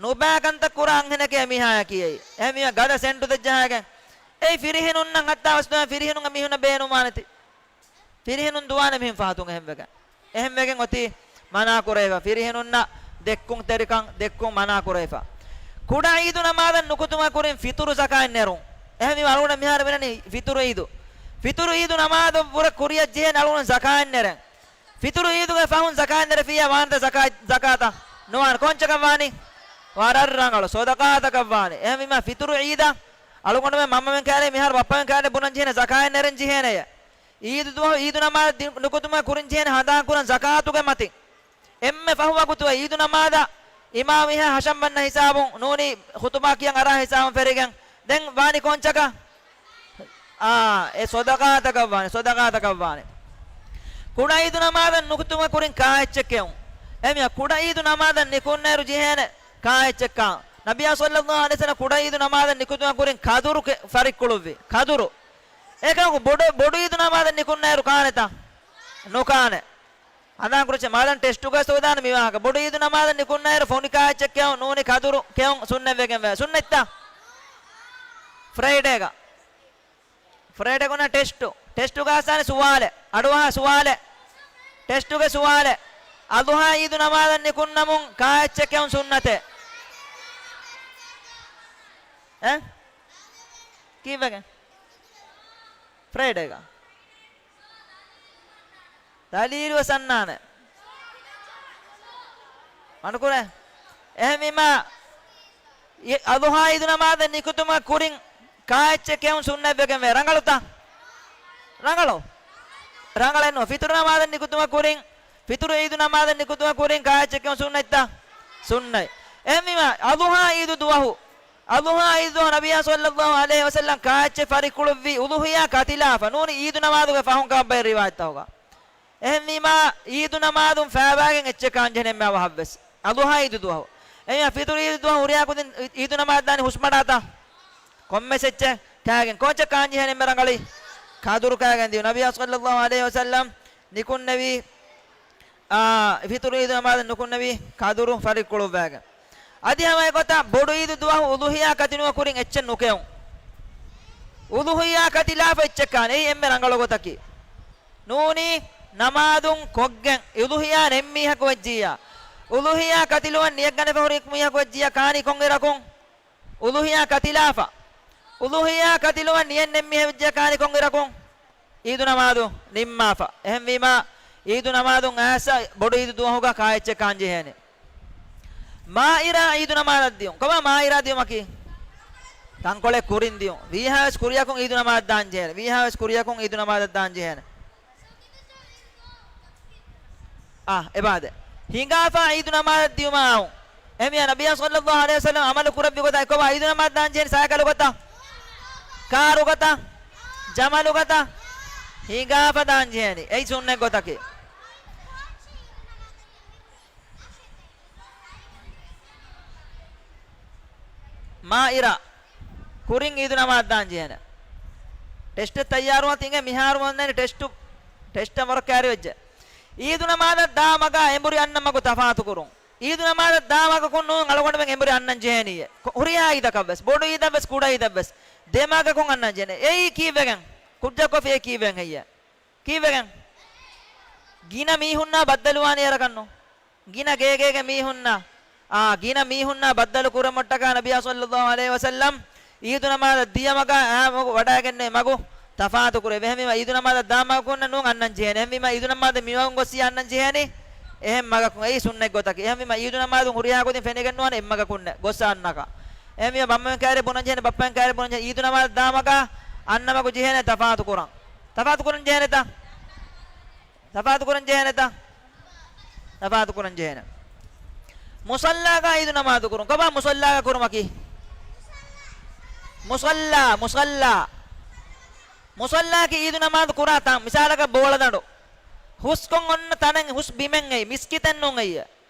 ނުބައި ކަންތައް ކުރާ އަންހެނެކޭ މީހާއަކީ އެއީ. އެހެންވީމަ ގަދަ ސެންޓުތައް ޖަހާގެން. އެއީ ފިރިހެނުންނަށް ހައްތާ ވަސް ދުވާ ފިރިހެނުންގެ މީހުންނަށް ބޭނުންވާނެތީ. ފިރިހެނުން ދުވާނެ މިހެން ފަހަތުން އެހެންވެގެން. އެހެންވެގެން އޮތީ މަނާ ކުރެވިފަ. ފިރިހެނުންނަށް ދެއްކުންތެރިކަން ދެއްކުން މަނާ ކުރެވިފަ. ކުޑަ ޢީދު ނަމާދަށް ނުކުތުމަށް ކުރިން ފިޠުރު ޒަކާތް ނެރުން. އެހެންވީމަ އަޅުގަނޑަށް މިހާރު މިނަނީ ފިޠުރު ޢީދު. ފިޠުރު ޢީދު ނަމާދަށް ވުރެ ކުރިއަށް ޖެހޭނެ އަޅުގަނޑު ޒަކާތް ނެރެން. ފިޠުރު ޢީދުގެ ފަހުން ޒަކާތް ނެރެފިއްޔާ ވާނެތަ ޒަކާތް، ޒަކާތަށް؟ ނުވާނެ. ކޮންޗަކަށް ވާނީ؟ ވަރަށް ރަނގަޅު. ޞަދަޤާތަކަށް ވާނީ. އެހެންވީމަ ފިޠުރު ޢީދަށް އަޅުގަނޑުމެން މަންމަމެން ކައިރި މިހާރު ބައްޕަމެން ކައިރި ބުނަން ޖެހޭނެ ޒަކާތް ނެރެން ޖެހޭނެޔޭ. އީދު ދުވަހު އީދު ނަމާދަށް ދި-، ނުކުތުމަށް ކުރިން ޖެހޭނެ ހަނދާން ކުރަން ޒަކާތުގެ މަތިން. އެންމެ ފަހު ވަގުތު އީދު ނަމާދަށް އިމާމު މީހާ ހަށަން ވަންނަ ހިސާބުން ނޫނީ ޚުތުބާ ކިޔަން އަރާ ހިސާބުން ފެރިގެން ދެން ވާނީ ކޯންޗަކަށް؟ އާ، އެ ޞަދަޤާތަކަށް ވާނެ، ޞަދަޤާތަކަށް ވާނެ. ކުޑަ އީދު ނަމާދަށް ނުކުތުމަށް ކުރިން ކާއެއްޗެއް ކެއުން. އެމީހާ ކުޑަ އީދު ނަމާދަށް ނިކުންނައިރު ޖެހޭނެ ކާއެއްޗެއްކާ؟ ނަބިއްޔާ ޞައްލައްލާހު ޢަލައިހި ވަސައްލަމަ ކުޑަ އީދު ނަމާދަށް ނިކުތުމަށް ކުރިން ކަދުރު ކެ-، ފަރިއްކުޅުއްވި. ކަދުރު. އެކަމަކު ބޮޑު، ބޮޑު އީދު ނަމާދަށް ނިކުންނައިރު ކާނެތަ؟ ނުކާނެ. ހަނދާން ކުރައްޗޭ، މާލަން ޓެސްޓުގައި ސޯދާނެ މި ވާހަކަ. ބޮޑު އީދު ނަމާދަށް ނިކުންނައިރު ފޮނި ކާއެއްޗެއް ކެއުން، ނޫނީ ކަދުރު ކެއުން ސުންނަތްވެގެން ވޭ. ސުންނަތްތަ؟ ފްރައިޑޭގަ. ފްރައިޑޭ ކުންނަ ޓެސްޓު. ޓެސްޓުގަ އައިސް ދާނެ ސުވާލެއް. އަޑުއަހާ ސުވާލެއް. ޓެސްޓުގެ ސުވާލެއް. އަޟުޙާ އީދު ނަމާދަށް ނިކުންނަމުން ކާއެއްޗެއް ކެއުން ސުންނަތޭ؟ އެ؟ ކީއްވެގެން؟ ފްރައިޑޭގަ. ދަލީލުވެސް އަންނާނެ. މަނުކުރޭ. އެހެންވީމާ، އަޟުޙާ އީދު ނަމާދަށް ނިކުތުމަށް ކުރިން ކާއެއްޗެއް ކެއުން ސުންނަތްވެގެންވޭ. ރަނގަޅުތަ؟ ރަނގަޅު. ރަނގަޅެއް ނޫން. ފިތުރު ނަމާދަށް ނިކުތުމަށް ކުރިން، ފިތުރު އީދު ނަމާދަށް ނިކުތުމަށް ކުރިން ކާއެއްޗެއް ކެއުން ސުންނަތްތަ؟ ސުންނަތް. އެހެންވީމާ، އަޟުޙާ އީދު ދުވަހު، އަޟުޙާ އީދު ދުވަހު ނަބިއްޔާ ޞައްލައްލާހު ޢަލައިހި ވަސައްލަމަ ކާއެއްޗެއް ފަރިއްކުޅުއްވީ އުޟުޙިޔާ ކަތިލާފަ. ނޫނީ އީދު ނަމާދުގެ ފަހުން ކަމަށް ބައެއް ރިވާޔަތްތަކުގަ. އެހެންވީމާ، އީދު ނަމާދުން ފައިބާގެން އެއްޗެއް ކާންޖެހޭނެ އެންމެ އަވަހަށްވެސް. އަޟުޙާ އީދު ދުވަހު. އެހެންވީމާ، ފިތުރު އީދު ދުވަހު ހުރިހާ ކުދިން އީދު ނަމާދު ދާނީ ހުސްމަޑާތާ؟ ކޮންމެސް އެއްޗެއް ކާގެން. ކޯއްޗެއް ކާންޖެހޭނެ އެންމެ ރަނގަޅީ؟ ކަދުރު ކާގެން ދިޔުން. ނަބިއްޔާ ޞައްލައްލާހު ޢަލައިހި ވަސައްލަމަ ނިކުންނެވީ، އާ، ފިތުރު އީދު ނަމާދަށް ނުކުންނެވީ ކަދުރު ފަރިއްކުޅުއްވާގެން. އަދި ހަމަ އެގޮތަށް ބޮޑު އީދު ދުވަހު އުޟުޙިޔާ ކަތިލުމަށް ކުރިން އެއްޗެއް ނުކެއުން. އުޟުޙިޔާ ކަތިލާފަ އެއްޗެއް ކާނެ. އެއީ އެންމެ ރަނގަޅު ގޮތަކީ. ނޫނީ ނަމާދުން ކޮށްގެން އުޟުޙިޔާ ނެތް މީހަކު ވެއްޖިއްޔާ، އުޟުޙިޔާ ކަތިލުވަން ނިޔަތްގަނެފަ ހުރި މީހަކު ވެއްޖިއްޔާ ކާނީ ކޮން އިރަކުން؟ އުޟުޙިޔާ ކަތިލާފަ. އުޟުޙިޔާ ކަތިލުވަން ނިޔަތް ނެތް މީހެއް ވެއްޖެ ކާނީ ކޮން އިރަކުން؟ އީދު ނަމާދު ނިންމާފަ. އެހެންވީމާ، އީދު ނަމާދުން އައިސް ބޮޑު އީދު ދުވަހުގަ ކާއެއްޗެއް ކާންޖެހޭނެ. މާއިރާ އީދު ނަމާދަށް ދިޔުން. ކޮބާ މާއިރާ ދިޔުމަކީ؟ ތަންކޮޅެއް ކުރިން ދިޔުން. ވީހާވެސް ކުރިއަކުން އީދު ނަމާދަށް ދާން ޖެހޭނެ. ވީހާވެސް ކުރިއަކުން އީދު ނަމާދަށް ދާން ޖެހޭނެ. އާ، އެބާދެ. ހިނގާފަ އީދު ނަމާދަށް ދިޔުމާއު. އެހެންވީމާ ނަބިއްޔާ ޞައްލައްލާހު ޢަލައިހި ވަސައްލަމަ ޢަމަލު ކުރެއްވި ގޮތަށް އެކޮބާ އީދު ނަމާދަށް ދާން ޖެހެނީ؟ ސައިކަލު ގޮތަށް؟ ކާރު ގޮތަށް؟ ޖަމަލު ގޮތަށް؟ ހިނގާފަ ދާން ޖެހެނީ. އެއީ ސުންނަތް ގޮތަކީ. މާއިރާ ކުރިން އީދު ނަމާދަށް ދާން ޖެހޭނެ. ޓެސްޓެއް ތައްޔާރުވާން ތިނގެ މިހާރު ވަންނަނީ ޓެސްޓު، ޓެސްޓަށް ވަރަށް ކައިރިވެއްޖެ. އީދު ނަމާދަށް ދާ މަގާ އެނބުރި އަންނަ މަގު ތަފާތު ކުރުން. އީދު ނަމާދަށް ދާ މަގަކުން ނޫން އަޅުގަނޑުމެން އެނބުރި އަންނަން ޖެހޭނީ. ކޮ-، ހުރިހާ އީދަކަށްވެސް، ބޮޑު އީދަށްވެސް، ކުޑަ އީދަށްވެސް، ދެ މަގަކުން އަންނަން ޖެހޭނެ. އެއީ ކީއްވެގެން؟ ކުއްޖަކޮށް އެ ކީއްވެން ހެއްޔޭ؟ ކީއްވެގެން؟ ގިނަ މީހުންނާ ބައްދަލުވާނީ އެރަކަށްނު. ގިނަ ގޭގޭގެ މީހުންނާ، އާ، ގިނަ މީހުންނާ ބައްދަލު ކުރަމަށްޓަކާ ނަބިއްޔާ ޞައްލައްލާހު ޢަލައިހި ވަސައްލަމް އީދު ނަމާދަށް ދިޔަ މަގާ އާ މަގު ވަޑައިގެންނެވި މަގު ތަފާތު ކުރެވޭ. އެހެންވީމާ އީދު ނަމާދަށް ދާ މަގަކުންނަށް ނޫން އަންނަން ޖެހޭނެ. އެހެންވީމާ އީދު ނަމާދަށް މި މަގުން ގޮއްސި އަންނަން ޖެހޭނީ އެހެން މަގަކުން. އެއީ ސުންނަތް ގޮތަކީ. އެހެންވީމާ އީދު ނަމާދުން ހުރިހާ ކުދިން ފެނިގެން ނުވާނެ އެއްމަގަކުންނެއް ގޮއްސަ އަންނަކަށް. އެހެންވީމާ ބައްޕަމެން ކައިރި ބުނަން ޖެހޭނެ، ބައްޕަމެން ކައިރި ބުނަން ޖެހޭނެ، އީދު ނަމާދަށް ދާ މަގާ އަންނަ މަގު ޖެހޭނެތަ؟ ތަފާތު ކުރަން ޖެހޭނެތަ؟ ތަފާތު ކުރަން ޖެހޭނެތަ؟ ތަފާތު ކުރަން ޖެހޭނެ. މުޞައްލާގަ އީދު ނަމާދު ކުރުން. ކޮބާ މުޞައްލާގަ ކުރުމަކީ؟ މުޞައްލާ، މުޞައްލާ. މުޞައްލާއަކީ އީދު ނަމާދު ކުރާ ތަން. މިސާލަކަށް ބޯޅަދަނޑު. ހުސްކޮށް އޮންނަ ތަނެއް، ހުސް ބިމެއް އެއީ. މިސްކިތެއް ނޫން އެއީ.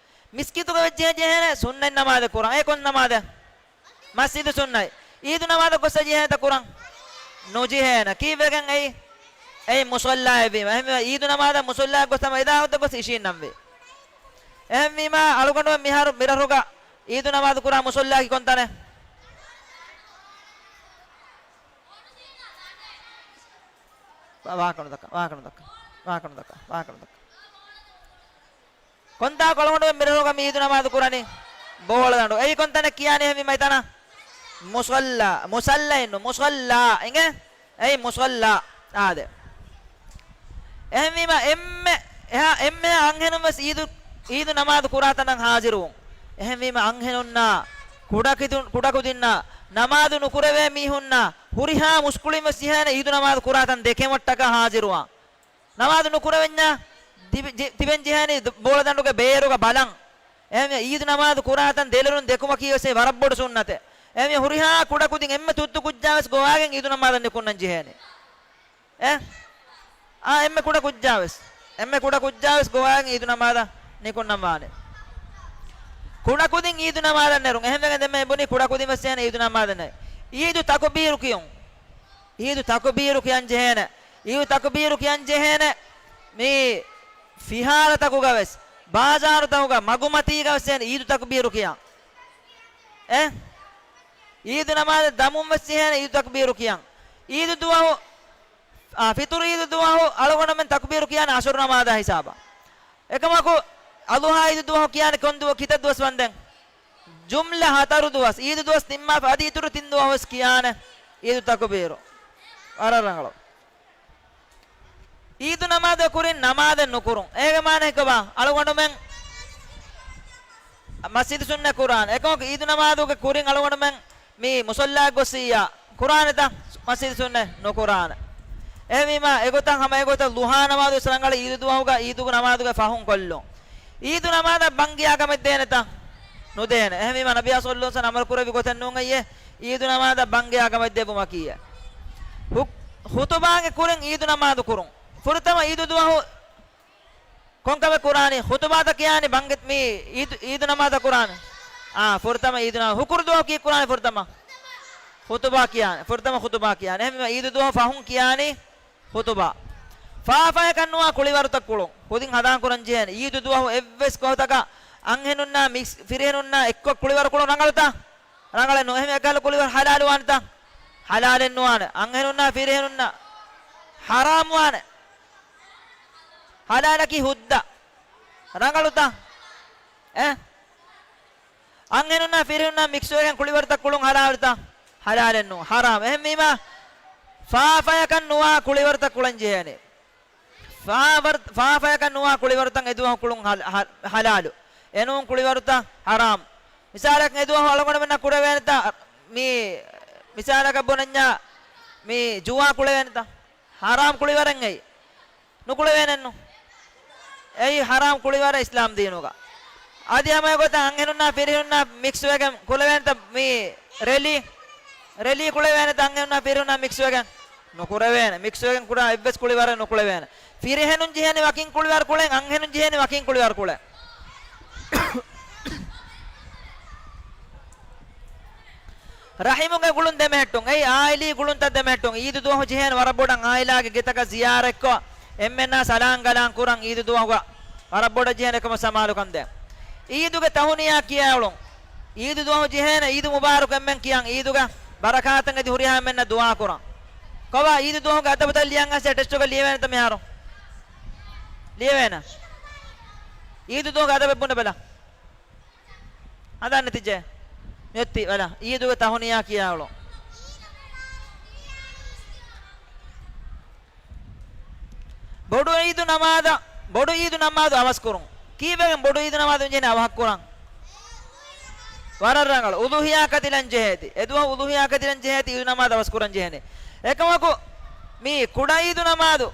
މިސްކިތުގަ ވެއްޖެ ޖެހޭނެ ސުންނަތް ނަމާދެއް ކުރަން. އެ ކޮން ނަމާދެއް؟ މަސްޖިދު ސުންނަތް. އީދު ނަމާދަށް ގޮއްސަ ޖެހޭނެތަ ކުރަން؟ ނުޖެހޭނެ. ކީއްވެގެން އެއީ؟ އެއީ މުޞައްލާއެއްވީމަ. އެހެންވީމަ އީދު ނަމާދަށް މުޞައްލާއަށް ގޮއްސަ ހަމަ އެދާ ހުއްދަ ގޮސް އިށީންނަންވީ. އެހެންވީމަ އަޅުގަނޑުމެން މިހާރު މިރަށުގަ އީދު ނަމާދު ކުރާ މުޞައްލާއަކީ ކޮންތަނެއް؟ ވާ-، ވާހަކަ ނުދައްކާ، ވާހަކަ ނުދައްކާ، ވާހަކަ ނުދައްކާ، ވާހަކަ ނުދައްކާ، ވާހަކަ ނުދައްކާ. ކޮންތާކު އަޅުގަނޑުމެން މިރަށުގަ މި އީދު ނަމާދު ކުރަނީ؟ ބޯޅަދަނޑު. އެއީ ކޮންތަނެއް ކިޔާނީ އެހެންވީމަ އެތަނަށް؟ މުޞައްލާ. މުޞައްލައެއްނު، މުޞައްލާ. އިނގޭ؟ އެއީ މުޞައްލާ. އާދެ. އެހެންވީމަ އެންމެ އެހާ، އެންމެހާ އަންހެނުން ވެސް އީދު، އީދު ނަމާދު ކުރާ ތަނަށް ހާޒިރުވުން. އެހެންވީމަ އަންހެނުންނާ ކުޑަކުދިން-، ކުޑަކުދިންނާ ނަމާދު ނުކުރެވޭ މީހުންނާ ހުރިހާ މުސްކުޅިން ވެސް ޖެހޭނެ އީދު ނަމާދު ކުރާތަން ދެކެމަށްޓަކާ ހާޒިރުވާން. ނަމާދު ނުކުރެވެންޏާ ދިބި-، ޖެ-، ތިބެން ޖެހޭނީ ދު-، ބޯޅަދަނޑުގެ ބޭރުގަ ބަލަން. އެހެންވެ، އީދު ނަމާދު ކުރާތަން ދެލޮލުން ދެކުމަކީ ވެސް ވަރަށް ބޮޑު ސުންނަތެއް. އެހެންވެ، ހުރިހާ ކުޑަކުދިން އެންމެ ތުއްތު ކުއްޖާ ވެސް ގޮވާގެން އީދު ނަމާދަށް ނިކުންނަން ޖެހޭނެ. އެ؟ އާ، އެންމެ ކުޑަ ކުއްޖާ ވެސް. އެންމެ ކުޑަ ކުއްޖާ ވެސް ގޮވާގެން އީދު ނަމާދަށް ނިކުންނަން ވާނެ. ކުޑަކުދިން އީދު ނަމާދަށް ނެރުން. އެހެންވެގެން ދެންމެ އެބުނީ ކުޑަކުދިން ވެސް ޖެހޭނެ އީދު ނަމާދަށް ނެ. އީދު ތަކުބީރު ކިޔުން. އީދު ތަކުބީރު ކިޔަން ޖެހޭނެ. އީދު ތަކުބީރު ކިޔަން ޖެހޭނެ. މި ފިހާރަތަކުގަ ވެސް، ބާޒާރުތަކުގަ، މަގުމަތީގަ ވެސް ޖެހޭނެ އީދު ތަކުބީރު ކިޔަން. އެ؟ އީދު ނަމާދަށް ދަމުން ވެސް ޖެހޭނެ އީދު ތަކުބީރު ކިޔަން. އީދު ދުވަހު، އާ، ފިތުރު އީދު ދުވަހު އަޅުގަނޑުމެން ތަކުބީރު ކިޔާނެ އަސުރު ނަމާދާ ހިސާބަށް. އެކަމަކު، އަޟުޙާ އީދު ދުވަހު ކިޔާނެ ކޮން ދުވަ-، ކިތައް ދުވަސް ވަންދެން؟ ޖުމްލަ ހަތަރު ދުވަސް. އީދު ދުވަސް ނިންމާފަ އަދި އިތުރު ތިން ދުވަހު ވެސް ކިޔާނެ އީދު ތަކުބީރު. ވަރަށް ރަނގަޅު. އީދު ނަމާދު ކުރިން ނަމާދެއް ނުކުރުން. އޭގެ މާނަ ކޮބާ؟ އަޅުގަނޑުމެން މަސްޖިދު ސުންނަ ކުރާނެ. އެކަމަކު އީދު ނަމާދުގެ ކުރިން އަޅުގަނޑުމެން މި މުސައްލާއަށް ގޮސްސިއްޔާ ކުރާނެތަ؟ މަސްޖިދު ސުންނަ ނުކުރާނެ. އެހެންވީމާ، އެގޮތަށް ހަމަ އެގޮތަށް ޟުޙާ ނަމާދު ވެސް ރަނގަޅު އީދު ދުވަހުގަ އީދުގެ ނަމާދުގެ ފަހުން ކޮށްލުން. އީދު ނަމާދަށް ބަންގިޔާ ކަމެއް ދޭނެތަ؟ ނުދޭނެ. އެހެންވީމާ، ނަބިއްޔާ ޞައްލަﷲ ޢަލައިހި ވަސައްލަމަ އަމަރު ކުރެއްވި ގޮތެއް ނޫން އެއްޔެ، އީދު ނަމާދަށް ބަންގިޔާ ކަމެއް ދެއްވުމަކީއެއް. ހު-، ޚުޠުބާގެ ކުރިން އީދު ނަމާދު ކުރުން. ފުރަތަމަ އީދު ދުވަހު ކޮންކަމެއް ކުރާނީ؟ ޚުޠުބާތަ ކިޔާނީ ބަންގި-، މި އީދު، އީދު ނަމާދަ ކުރާނީ. އާ، ފުރަތަމަ އީދު ނަމާ-، ހުކުރު ދުވަހު ކީއް ކުރާނީ ފުރަތަމަ؟ ޚުޠުބާ ކިޔާނެ. ފުރަތަމަ ޚުޠުބާ ކިޔާނެ. އެހެންވީމަ އީދު ދުވަހު ފަހުން ކިޔާނީ ޚުޠުބާ. ފާފަޔަކަށް ނުވާ ކުޅިވަރުތައް ކުޅުން. ކުދިން ހަނދާން ކުރަން ޖެހޭނެ. އީދު ދުވަހު އެއްވެސް ގޮތަކަށް އަންހެނުންނާ މިސް-، ފިރިހެނުންނާ އެއްކޮށް ކުޅިވަރު ކުޅުން ރަނގަޅުތަ؟ ރަނގަޅެއް ނޫން. އެހެން އެކަހަލަ ކުޅިވަރު ޙަލާލު ވާނެތަ؟ ޙަލާލެއް ނުވާނެ. އަންހެނުންނާ ފިރިހެނުންނަށް ޙަރާމް ވާނެ. ޙަލާލަކީ ހުއްދަ. ރަނގަޅުތަ؟ އެ؟ އަންހެނުންނާ ފިރިހެނުންނާ މިކްސްވެގެން ކުޅިވަރުތައް ކުޅުން ޙަލާލުތަ؟ ޙަލާލެއް ނޫން. ޙަރާމް. އެހެންވީމާ، ފާފަޔަކަށް ނުވާ ކުޅިވަރުތައް ކުޅަން ޖެހޭނެ. ފާފަ-، ފާފަޔަކަށް ނުވާ ކުޅިވަރުތައް އެދުވަހު ކުޅުން ޙަލް-، ޙަ-، ޙަލާލު. އެނޫން ކުޅިވަރުތައް ޙަރާމް. މިސާލަކަށް އެދުވަހު އަޅުގަނޑުމެންނަށް ކުރެވޭނެތަ މި، މިސާލަކަށް ބުނަންޏާ މި ޖުވާ ކުޅެވޭނެތަ؟ ޙަރާމް ކުޅިވަރެއް އެއީ. ނުކުޅެވޭނެއްނު. އެއީ ޙަރާމް ކުޅިވަރެއް އިސްލާމް ދީނުގަ. އަދި ހަމަ އެގޮތަށް އަންހެނުންނާ ފިރިހެނުންނާ މިކްސްވެގެން ކުޅެވޭނެތަ މި ރެލީ؟ ރެލީ ކުޅެވޭނެތަ އަންހެނުންނާ ފިރިހެނުންނާ މިކްސްވެގެން؟ ނުކުރެވޭނެ. މިކްސްވެގެން ކުރާ އެއްވެސް ކުޅިވަރެއް ނުކުޅެވޭނެ. ފިރިހެނުން ޖެހޭނެ ވަކިން ކުޅިވަރު ކުޅެން، އަންހެނުން ޖެހޭނެ ވަކިން ކުޅިވަރު ކުޅެން. ރަޙިމުގެ ގުޅުން ދެމެހެއްޓުން. އެއީ އާއިލީ ގުޅުންތައް ދެމެހެއްޓުން. އީދު ދުވަހު ޖެހޭނެ ވަރަށް ބޮޑަށް އާއިލާގެ ގެތަކަށް ޒިޔާރަތްކޮށް، އެންމެންނާ ސަލާން ގަލާން ކުރަން އީދު ދުވަހުގަ ވަރަށް ބޮޑަށް ޖެހޭނެ އެކަމަށް ސަމާލުކަން ދޭން. އީދުގެ ތަހުނިޔާ ކިޔާއުޅުން. އީދު ދުވަހު ޖެހޭނެ އީދު މުބާރަކު އެންމެން ކިޔަން. އީދުގެ ބަރަކާތަށް އެދި ހުރިހާ އެންމެންނަށް ދުޢާ ކުރަން. ކޮބާ އީދު ދުވަހުގެ އަދަބުތައް ލިޔަން އައިސް ޓެސްޓުގަ ލިޔެވޭނެތަ މިހާރު؟ ލިޔެވޭނެ. އީދު ދުވަހުގެ އަދަބެއް ބުނެބަލަ. ހަނދާން ނެތިއްޖެ. މިއޮތީ ބަލަ. އީދުގެ ތަހުނިޔާ ކިޔާއުޅުން. ބޮޑު އީދު ނަމާދަށް، ބޮޑު އީދު ނަމާދު އަވަސްކުރުން. ކީއްވެގެން ބޮޑު އީދު ނަމާދު މި ޖެހެނީ އަވަހަށްކުރަން؟ ވަރަށް ރަނގަޅު. އުޟުޙިޔާ ކަތިލަން ޖެހޭތީ. އެދުވަހު އުޟުޙިޔާ ކަތިލަން ޖެހޭތީ އީދު ނަމާދު އަވަސްކުރަން ޖެހޭނެ. އެކަމަކު، މި ކުޑަ އީދު ނަމާދު،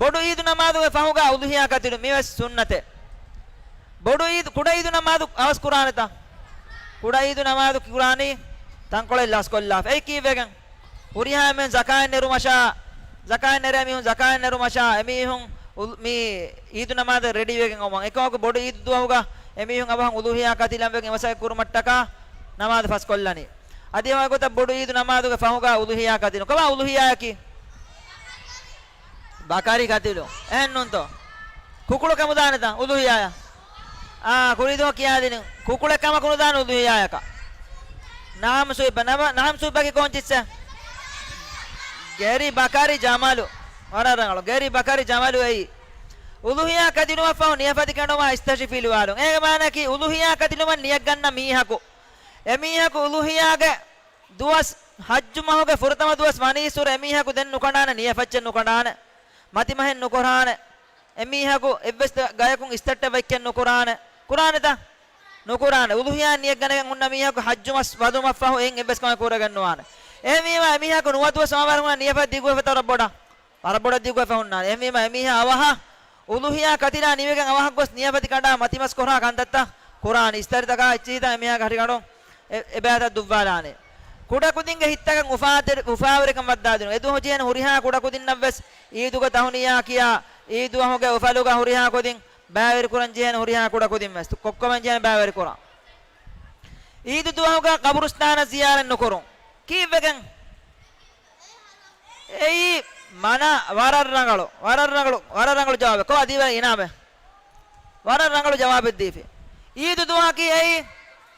ބޮޑު އީދު ނަމާދުގެ ފަހުގަ އުޟުޙިޔާ ކަތިލުން މިވެސް ސުންނަތެއް. ބޮޑު އީދު، ކުޑަ އީދު ނަމާދު އަވަސް ކުރާނެތަ؟ ކުޑަ އީދު ނަމާދު ކުރާނީ ތަންކޮޅެއް ލަސްކޮށްލާފަ. އެއީ ކީއްވެގެން؟ ހުރިހާ އެންމެން ޒަކާތް ނެރުމަށާ، ޒަކާތް ނެރޭ މީހުން ޒަކާތް ނެރުމަށާ، އެމީހުން އު-، މި އީދު ނަމާދަށް ރެޑީވެގެން އޮވަން. އެކަމަކު ބޮޑު އީދު ދުވަހުގަ އެމީހުން އަވަހަށް އުޟުޙިޔާ ކަތިލަން ވެގެން އެވަސައި ކުރުމަށްޓަކާ ނަމާދު ފަސްކޮށްލަނީ. އަދި ހަމަ އެގޮތަށް ބޮޑު އީދު ނަމާދުގެ ފަހުގަ އުޟުޙިޔާ ކަތިލުން. ކޮބާ އުޟުޙިޔާއަކީ؟ ބަކަރި ކަތިލު. އެހެންނޫންތޯ؟ ކުކުޅު ކަމުދާނެތަ އުޟުޙިޔާއަށް؟ އާ، ކުރީދުވަހު ކިޔާދިނިން. ކުކުޅެއް ކަމަކު ނުދާނެ އުޟުޙިޔާއަކަށް. ނަހަމް ސުވިބަ، ނަމަ-، ނަހަމް ސުވިބަކީ ކޯން ޗިއްސެއް؟ ގެރި ބަކަރި ޖަމަލު. ވަރަށް ރަނގަޅު. ގެރި ބަކަރި ޖަމަލު އެއީ. އުޟުޙިޔާ ކަތިލުމަށްފަހު ނިޔަފަތި ކެނޑުމާ އިސްތަށިފިލުވާލުން. އޭގެ މާނައަކީ އުޟުޙިޔާ ކަތިލުމަށް ނިޔަތްގަންނަ މީހަކު. އެމީހަކު އުޟުޙިޔާގެ ދުވަސް ޙައްޖު މަހުގެ ފުރަތަމަ ދުވަސް ވަނީއްސުރެ އެމީހަކު ދެން ނުކަނޑާނެ، ނިޔަފައްޗެއް ނުކަނޑާނެ، މަތިމަހެއް ނުކުރާނެ، އެމީހަކު އެއްވެސް ގަޔަކުން އިސްތައްޓެއް ވައްކެއް ނުކުރާނެ. ކުރާނެތަ؟ ނުކުރާނެ. އުޟުޙިޔާ ނިޔަތް ގަނެގެން ހުންނަ މީހަކު ޙައްޖު މަސް ވަދުމަށްފަހު އެއިން އެއްވެސް ކަމެއް ކުރެގެން ނުވާނެ. އެހެންވީމާ އެމީހަކު ނުވަދުވަސް ވާވަރުން ނިޔަފަތް ދިގުވެފަ ވަރަށް ބޮޑަށް، ވަރަށް ބޮޑަށް ދިގުވެފަ ހުންނާނެ. އެހެންވީމާ އެމީހާ އަވަހަށް އުޟުޙިޔާ ކަތިލާ ނިވިގެން އަވަހަށް ގޮސް ނިޔަފަތި ކަނޑާ މަތިމަސް ކޮށާ ކަންތައްތައް ކުރާނެ. އިސްތަށިތަކާ އެއްޗިހިތައް އެމީހާގެ ހަށިގަނޑުން އެ، އެބައިތައް ދުއްވާލާނެ. ކުޑަކުދިންގެ ހިތްތަކަށް އުފާތެރި، އުފާވެރިކަން ވައްދާދިނުން. އެދުވަހު ޖެހޭނެ ހުރިހާ ކުޑަކުދިންނަށްވެސް އީދުގެ ތަހުނިޔާ ކިޔާ، އީދުވަހުގެ އުފަލުގަ ހުރިހާ ކުދިން ބައިވެރިކުރަން ޖެހޭނެ ހުރިހާ ކުޑަކުދިންވެސް. ކޮއްކޮމެން ޖެހޭނެ ބައިވެރިކުރަން. އީދު ދުވަހުގަ ޤަބުރުސްތާނަށް ޒިޔާރަތް ނުކުރުން. ކީއްވެގެން؟ އެއީ މަނާ ވަރަށް ރަނގަޅު، ވަރަށް ރަނގަޅު، ވަރަށް ރަނގަޅު ޖަވާބެއް. ކޮބާ ދީވަނީ އިނާމެއް؟ ވަރަށް ރަނގަޅު ޖަވާބެއް ދީފި. އީދު ދުވަހަކީ އެއީ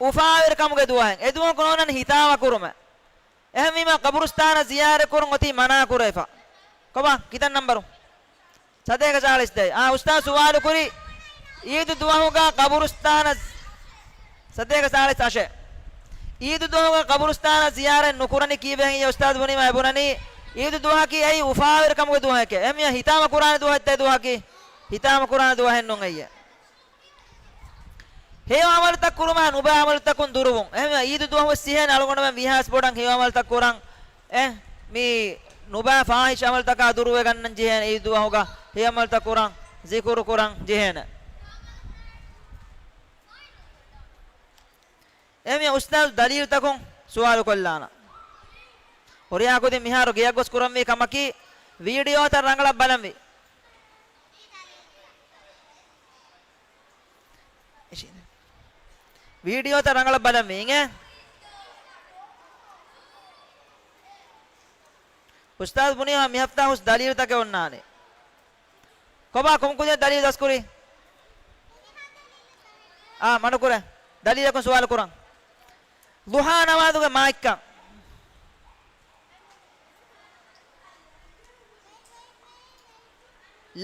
އުފާވެރިކަމުގެ ދުވަހެއް. އެދުވަހަކު ނޯންނަން ހިތާމަ ކުރުމެއް. އެހެންވީމާ، ޤަބުރުސްތާނަށް ޒިޔާރަތްކުރުން އޮތީ މަނާކުރެވިފަ. ކޮބާ؟ ކިތައް ނަންބަރު؟ ސަތޭކަ ޗާޅީސް ދޭ. އާ، އުސްތާޛު ސުވާލުކުރި، އީދު ދުވަހުގަ ޤަބުރުސްތާނަށް، ސަތޭކަ ޗާޅީސް އަށެއް. އީދު ދުވަހުގަ ޤަބުރުސްތާނަށް ޒިޔާރަތް ނުކުރަނީ ކީއްވެގެން އުސްތާޛު ބުނީމާ އެބުނަނީ، އީދު ދުވަހަކީ އެއީ އުފާވެރިކަމުގެ ދުވަހެކޭ. އެހެންވީމާ ހިތާމަ ކުރާނެ ދުވަހެއްތަ އެ ދުވަހަކީ؟ ހިތާމަ ކުރާނެ ދުވަހެއް ނޫން އެއްޔެ. ހެޔޮ އަމަލުތައް ކުރުމާ ނުބައި އަމަލުތަކުން ދުރުވުން. އެހެންވެ، އީދު ދުވަހުވެސް ޖެހޭނެ އަޅުގަނޑުމެން ވީހާވެސް ބޮޑަށް ހެޔޮ އަމަލުތައް ކުރަން. އެ، މި ނުބައި ފާޙިޝް އަމަލުތަކާ ދުރުވެގަންނަން ޖެހޭނެ. އީދު ދުވަހުގަ ހެޔޮ އަމަލުތައް ކުރަން، ޒިކުރު ކުރަން ޖެހޭނެ. އެހެންވެ، އުސްތާޛު ދަލީލުތަކުން ސުވާލު ކޮށްލާނަން. ހުރިހާ ކުދިން މިހާރު ގެޔަށް ގޮސް ކުރަންވީ ކަމަކީ، ވީޑިއޯތައް ރަނގަޅަށް ބަލަންވީ. ވީޑިއޯތައް ރަނގަޅަށް ބަލަންވީ އިނގޭ. އުސްތާޛު ބުނީ މި ހަފްތާ ހުސް ދަލީލުތަކެއް އޮންނާނެ. ކޮބާ ކޮން ކުދިން ދަލީލު ދަސްކުރީ؟ އާ، މަޑުކުރޭ. ދަލީލަކުން ސުވާލު ކުރަން. ޟުޙާ ނަމާދުގެ މާތްކަން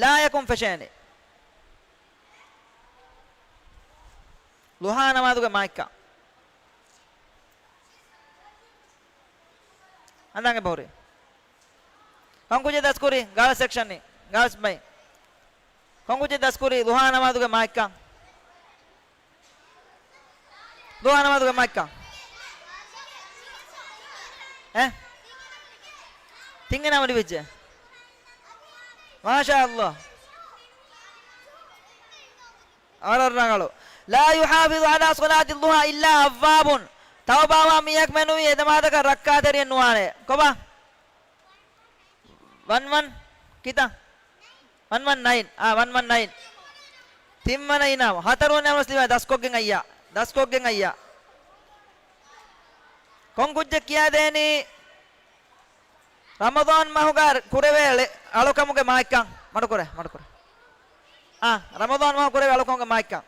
ލާޔަކުން ފެށޭނެ. ޟުޙާ ނަމާދުގެ މާތްކަން. ހަނދާން އެބަހުރި. ކޮން ކުއްޖެއް ދަސްކުރީ؟ ގާލްސް ސެކްޝަން. ގާލްސް ބައި. ކޮން ކުއްޖެއް ދަސްކުރީ ޟުޙާ ނަމާދުގެ މާތްކަން؟ ޟުޙާ ނަމާދުގެ މާތްކަން. އެ؟ ތިން އަންނަ ވަޑި ވެއްޖެ. މާޝާ ﷲ. ވަރަށް ރަނގަޅު. لا يحافظ على صلاة الضحى إلا أواب. ތައުބާވާ މީހަކު މެނުވީ އެ ނަމާދަކަށް ރައްކާތެރިއެއް ނުވާނެ. ކޮބާ؟ ވަން ވަން ކިތައް؟ ވަން ވަން ނައިން. އާ، ވަން ވަން ނައިން. ތިންވަނަ އިނާމު. ހަތަރުވަނަ އިނާމު ލިބޭ ދަސްކޮށްގެން އައްޔާ. ދަސްކޮށްގެން އައްޔާ. ކޮން ކުއްޖެއް ކިޔާދޭނީ؟ ރަމަޟާން މަހުގަ ކުރެވޭ ޅެ-، އަޅުކަމުގެ މާތްކަން. މަޑުކުރޭ، މަޑުކުރޭ. އާ، ރަމަޟާން މަހު ކުރެވޭ އަޅުކަމުގެ މާތްކަން.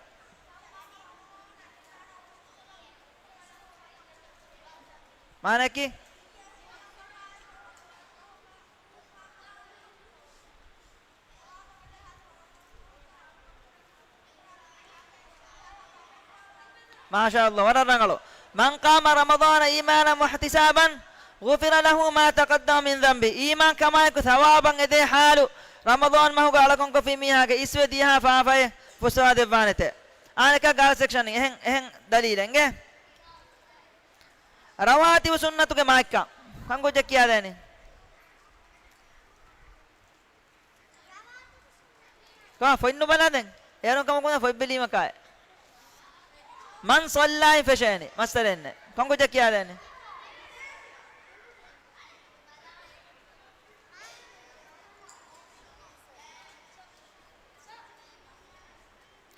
މާނައަކީ؟ މާޝާﷲ، ވަރަށް ރަނގަޅު. من قام رمضان إيمانا واحتسابا غفر له ما تقدم من ذنبه. އީމާން ކަމާއެކު ސަވާބަށް އެދޭ ޙާލު ރަމަޟާން މަހުގަ އަޅުކަންކޮށްފި މީހާގެ އިސްވެ ދިޔަހާ ފާފައެއް ފުއްސަވާ ދެއްވާނެތޭ. އާނެކާ ގާލް ސެކްޝަން އެހެން، އެހެން ދަލީލެއް އިނގޭ. ރަވާތިބު ސުންނަތުގެ މާތްކަން. ކޮން ކުއްޖެއް ކިޔާދޭނީ؟ ކާ ފޮތް ނުބަލާ ދެން. އޭރުން ކަމަކުން ފޮތް ބެލީމަކާއެ. من صلى އިން ފެށޭނެ. މައްސަލައެއް ނެތް. ކޮން ކުއްޖެއް ކިޔާދޭނެ؟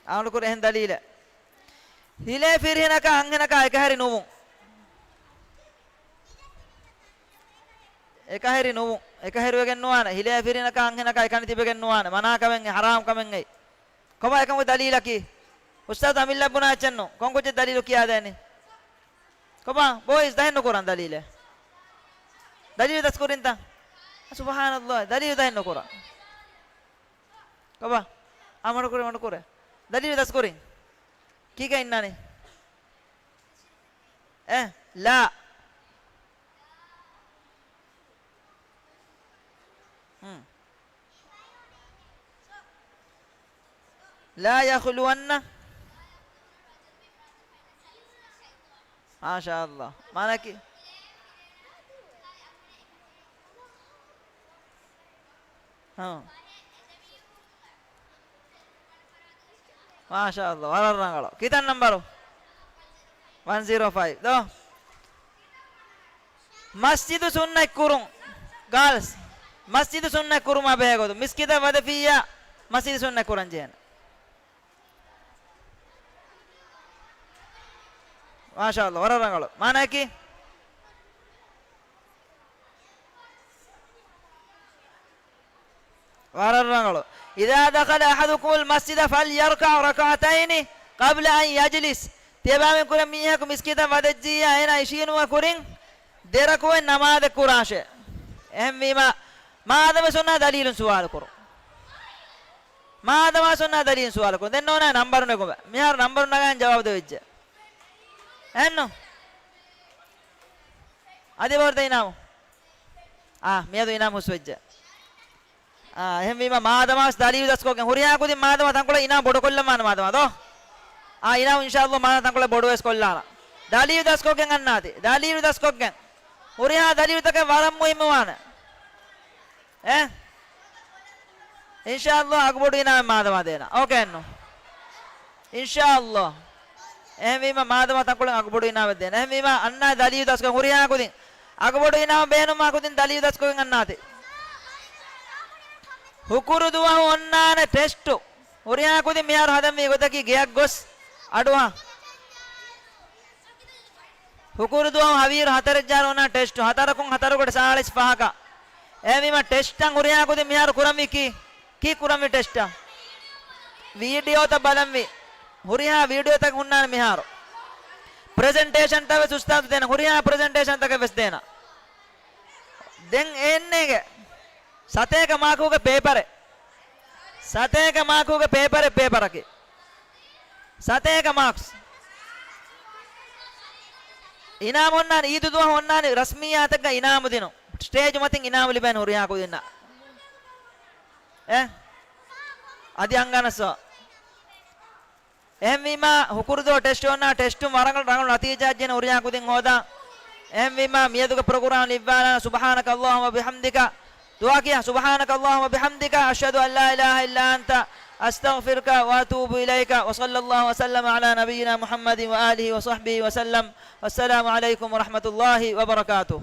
އާންޑުކުރެ އެހެން ދަލީލެއް. ހިލޭ ފިރިހެނަކާ އަންހެނަކާ އެކަހެރި ނުވުން. އެކަހެރި ނުވުން. އެކަހެރިވެގެން ނުވާނެ. ހިލޭ ފިރިހެނަކާ އަންހެނަކާ އެކަނި ތިބެގެން ނުވާނެ. މަނާކަމެއް ހަރާމްކަމެއް އެއް. ކޮބާ އެކަމުގެ ދަލީލަކީ؟ އުސްތާޛު އަމިއްލަ ބުނާ އެއްޗެއް ނޫން. ކޮން ކުއްޖެއް ދަލީލު ކިޔާދޭނީ؟ ކޮބާ ބޯއިސް ދަހެއް ނުކުރަން ދަލީލެއް. ދަލީލު ދަސްކުރިންތަ؟ ސުބްޙާނަﷲ. ދަލީލު ދަހެއް ނުކުރަން. ކޮބާ؟ އާ، މަޑުކުރޭ، މަޑުކުރޭ. ދަލީލު ދަސްކުރިން. ކީކޭ އިންނާނީ؟ އެ، ލާ. ހުން. لا يخلون. މާޝާﷲ. މާނައަކީ؟ ހަ. މާޝާﷲ، ވަރަށް ރަނގަޅު. ކިތައް ނަންބަރު؟ ވަން ޒީރޯ ފައިވް ދޯ؟ މަސްޖިދު ސުންނަތް ކުރުން. ގާލްސް، މަސްޖިދު ސުންނަތް ކުރުމާ ބެހޭ ގޮތުން މިސްކިތަށް ވަދެފިއްޔާ މަސްޖިދު ސުންނަތް ކުރަން ޖެހޭނެ. މާޝާﷲ، ވަރަށް ރަނގަޅު. މާނައަކީ؟ ވަރަށް ރަނގަޅު. إذا دخل أحدكم المسجد فليركع ركعتين قبل أن يجلس. ތިޔަބައިމީހުން ކުރެ މީހަކު މިސްކިތަށް ވަދެއްޖިއްޔާ އޭނާ އިށީނުމަށް ކުރިން ދެ ރަކުޢަތް ނަމާދެއް ކުރާށޭ. އެހެންވީމާ، މާދަމާ ސުންނަ ދަލީލުން ސުވާލު ކުރުން. މާދަމާ ސުންނަ ދަލީލުން ސުވާލު ކުރުން. ދެން ނޯނާ ނަންބަރު ނެގުމެ. މިހާރު ނަންބަރު ނަގާން ޖަވާބު ދެވިއްޖެ. އެއްނު؟ އަދި ވަރުދަ އިނާމު. އާ، މިއަދު އިނާމު ހުސްވެއްޖެ. އާ، އެހެންވީމަ މާދަމާސް ދަލީލު ދަސްކޮށްގެން ހުރިހާ ކުދިން މާދަމާ ތަންކޮޅެއް އިނާމު ބޮޑުކޮށްލަން ވާނެ މާދަމާ ދޯ؟ އާ، އިނާމު އިންޝާﷲ މާދަމާ ތަންކޮޅެއް ބޮޑުވެސް ކޮށްލާނަ. ދަލީލު ދަސްކޮށްގެން އަންނާތި. ދަލީލު ދަސްކޮށްގެން. ހުރިހާ ދަލީލުތަކެއް ވަރަށް މުހިއްމުވާނެ. އޭ؟ އިންޝާﷲ އަގުބޮޑު އިނާމެއް މާދަމާ ދޭނަ. އޯކޭ އެއްނު؟ އިންޝާﷲ. އެހެންވީމަ މާދަމާ ތަންކޮޅެއް އަގުބޮޑު އިނާމެއް ދޭނަ. އެހެންވީމަ އަންނާ ދަލީލު ދަސްކޮށް ހުރިހާ ކުދިން އަގުބޮޑު އިނާމު ބޭނުމާ ކުދިން ދަލީލު ދަސްކޮށްގެން އަންނާތި. ހުކުރު ދުވަހު އޮންނާނެ ޓެސްޓު. ހުރިހާ ކުދިން މިހާރު ހަދަންވީ ގޮތަކީ ގެއަށް ގޮސް އަޑުއަހަން. ހުކުރު ދުވަހު ހަވީރު ހަތަރެއް ޖާރު އޮންނާ ޓެސްޓު. ހަތަރަކުން ހަތަރު ގޮޓަށް ސާޅީސް ފަހަކަށް. އެހެންވީމަ ޓެސްޓަށް ހުރިހާ ކުދިން މިހާރު ކުރަންވީ ކީ؟ ކީ ކުރަންވީ ޓެސްޓަށް؟ ވީޑިއޯތައް ބަލަންވީ. ހުރިހާ ވީޑިއޯތަކެއް ހުންނާނެ މިހާރު. ޕްރެޒެންޓޭޝަންތައް ވެސް އުސްތާޛު ދޭނަ. ހުރިހާ ޕްރެޒެންޓޭޝަންތަކެއް ވެސް ދޭނަ. ދެން އެންނޭގެ ސަތޭކަ މާކުގެ ޕޭޕަރެއް. ސަތޭކަ މާކުގެ ޕޭޕަރެއް ޕޭޕަރަކީ. ސަތޭކަ މާކްސް. އިނާމު އޮންނާނެ، އީދު ދުވަހު އޮންނާނެ ރަސްމިއްޔާތެއްގަ އިނާމު ދިނުން. ސްޓޭޖު މަތިން އިނާމު ލިބޭނެ ހުރިހާ ކުދިންނަށް. އެ؟ އަދި އަންގާނަސް. އެހެންވީމާ، ހުކުރުދުވަހު ޓެސްޓު އޮންނާ ޓެސްޓުން ވަރަށް ރަނގަޅު ނަތީޖާއެއް ޖެހޭނެ ހުރިހާ ކުދިން ހޯދާ. އެހެންވީމާ، މިއަދުގެ ޕްރޮގްރާމް ނިއްވާލާނަ. سبحانك اللهم وبحمدك. ދުޢާ ކިޔާ، سبحانك اللهم وبحمدك، أشهد أن لا إله إلا أنت، أستغفرك وأتوب إليك. وصلى الله وسلم على نبينا محمد وآله وصحبه وسلم. والسلام عليكم ورحمة الله وبركاته.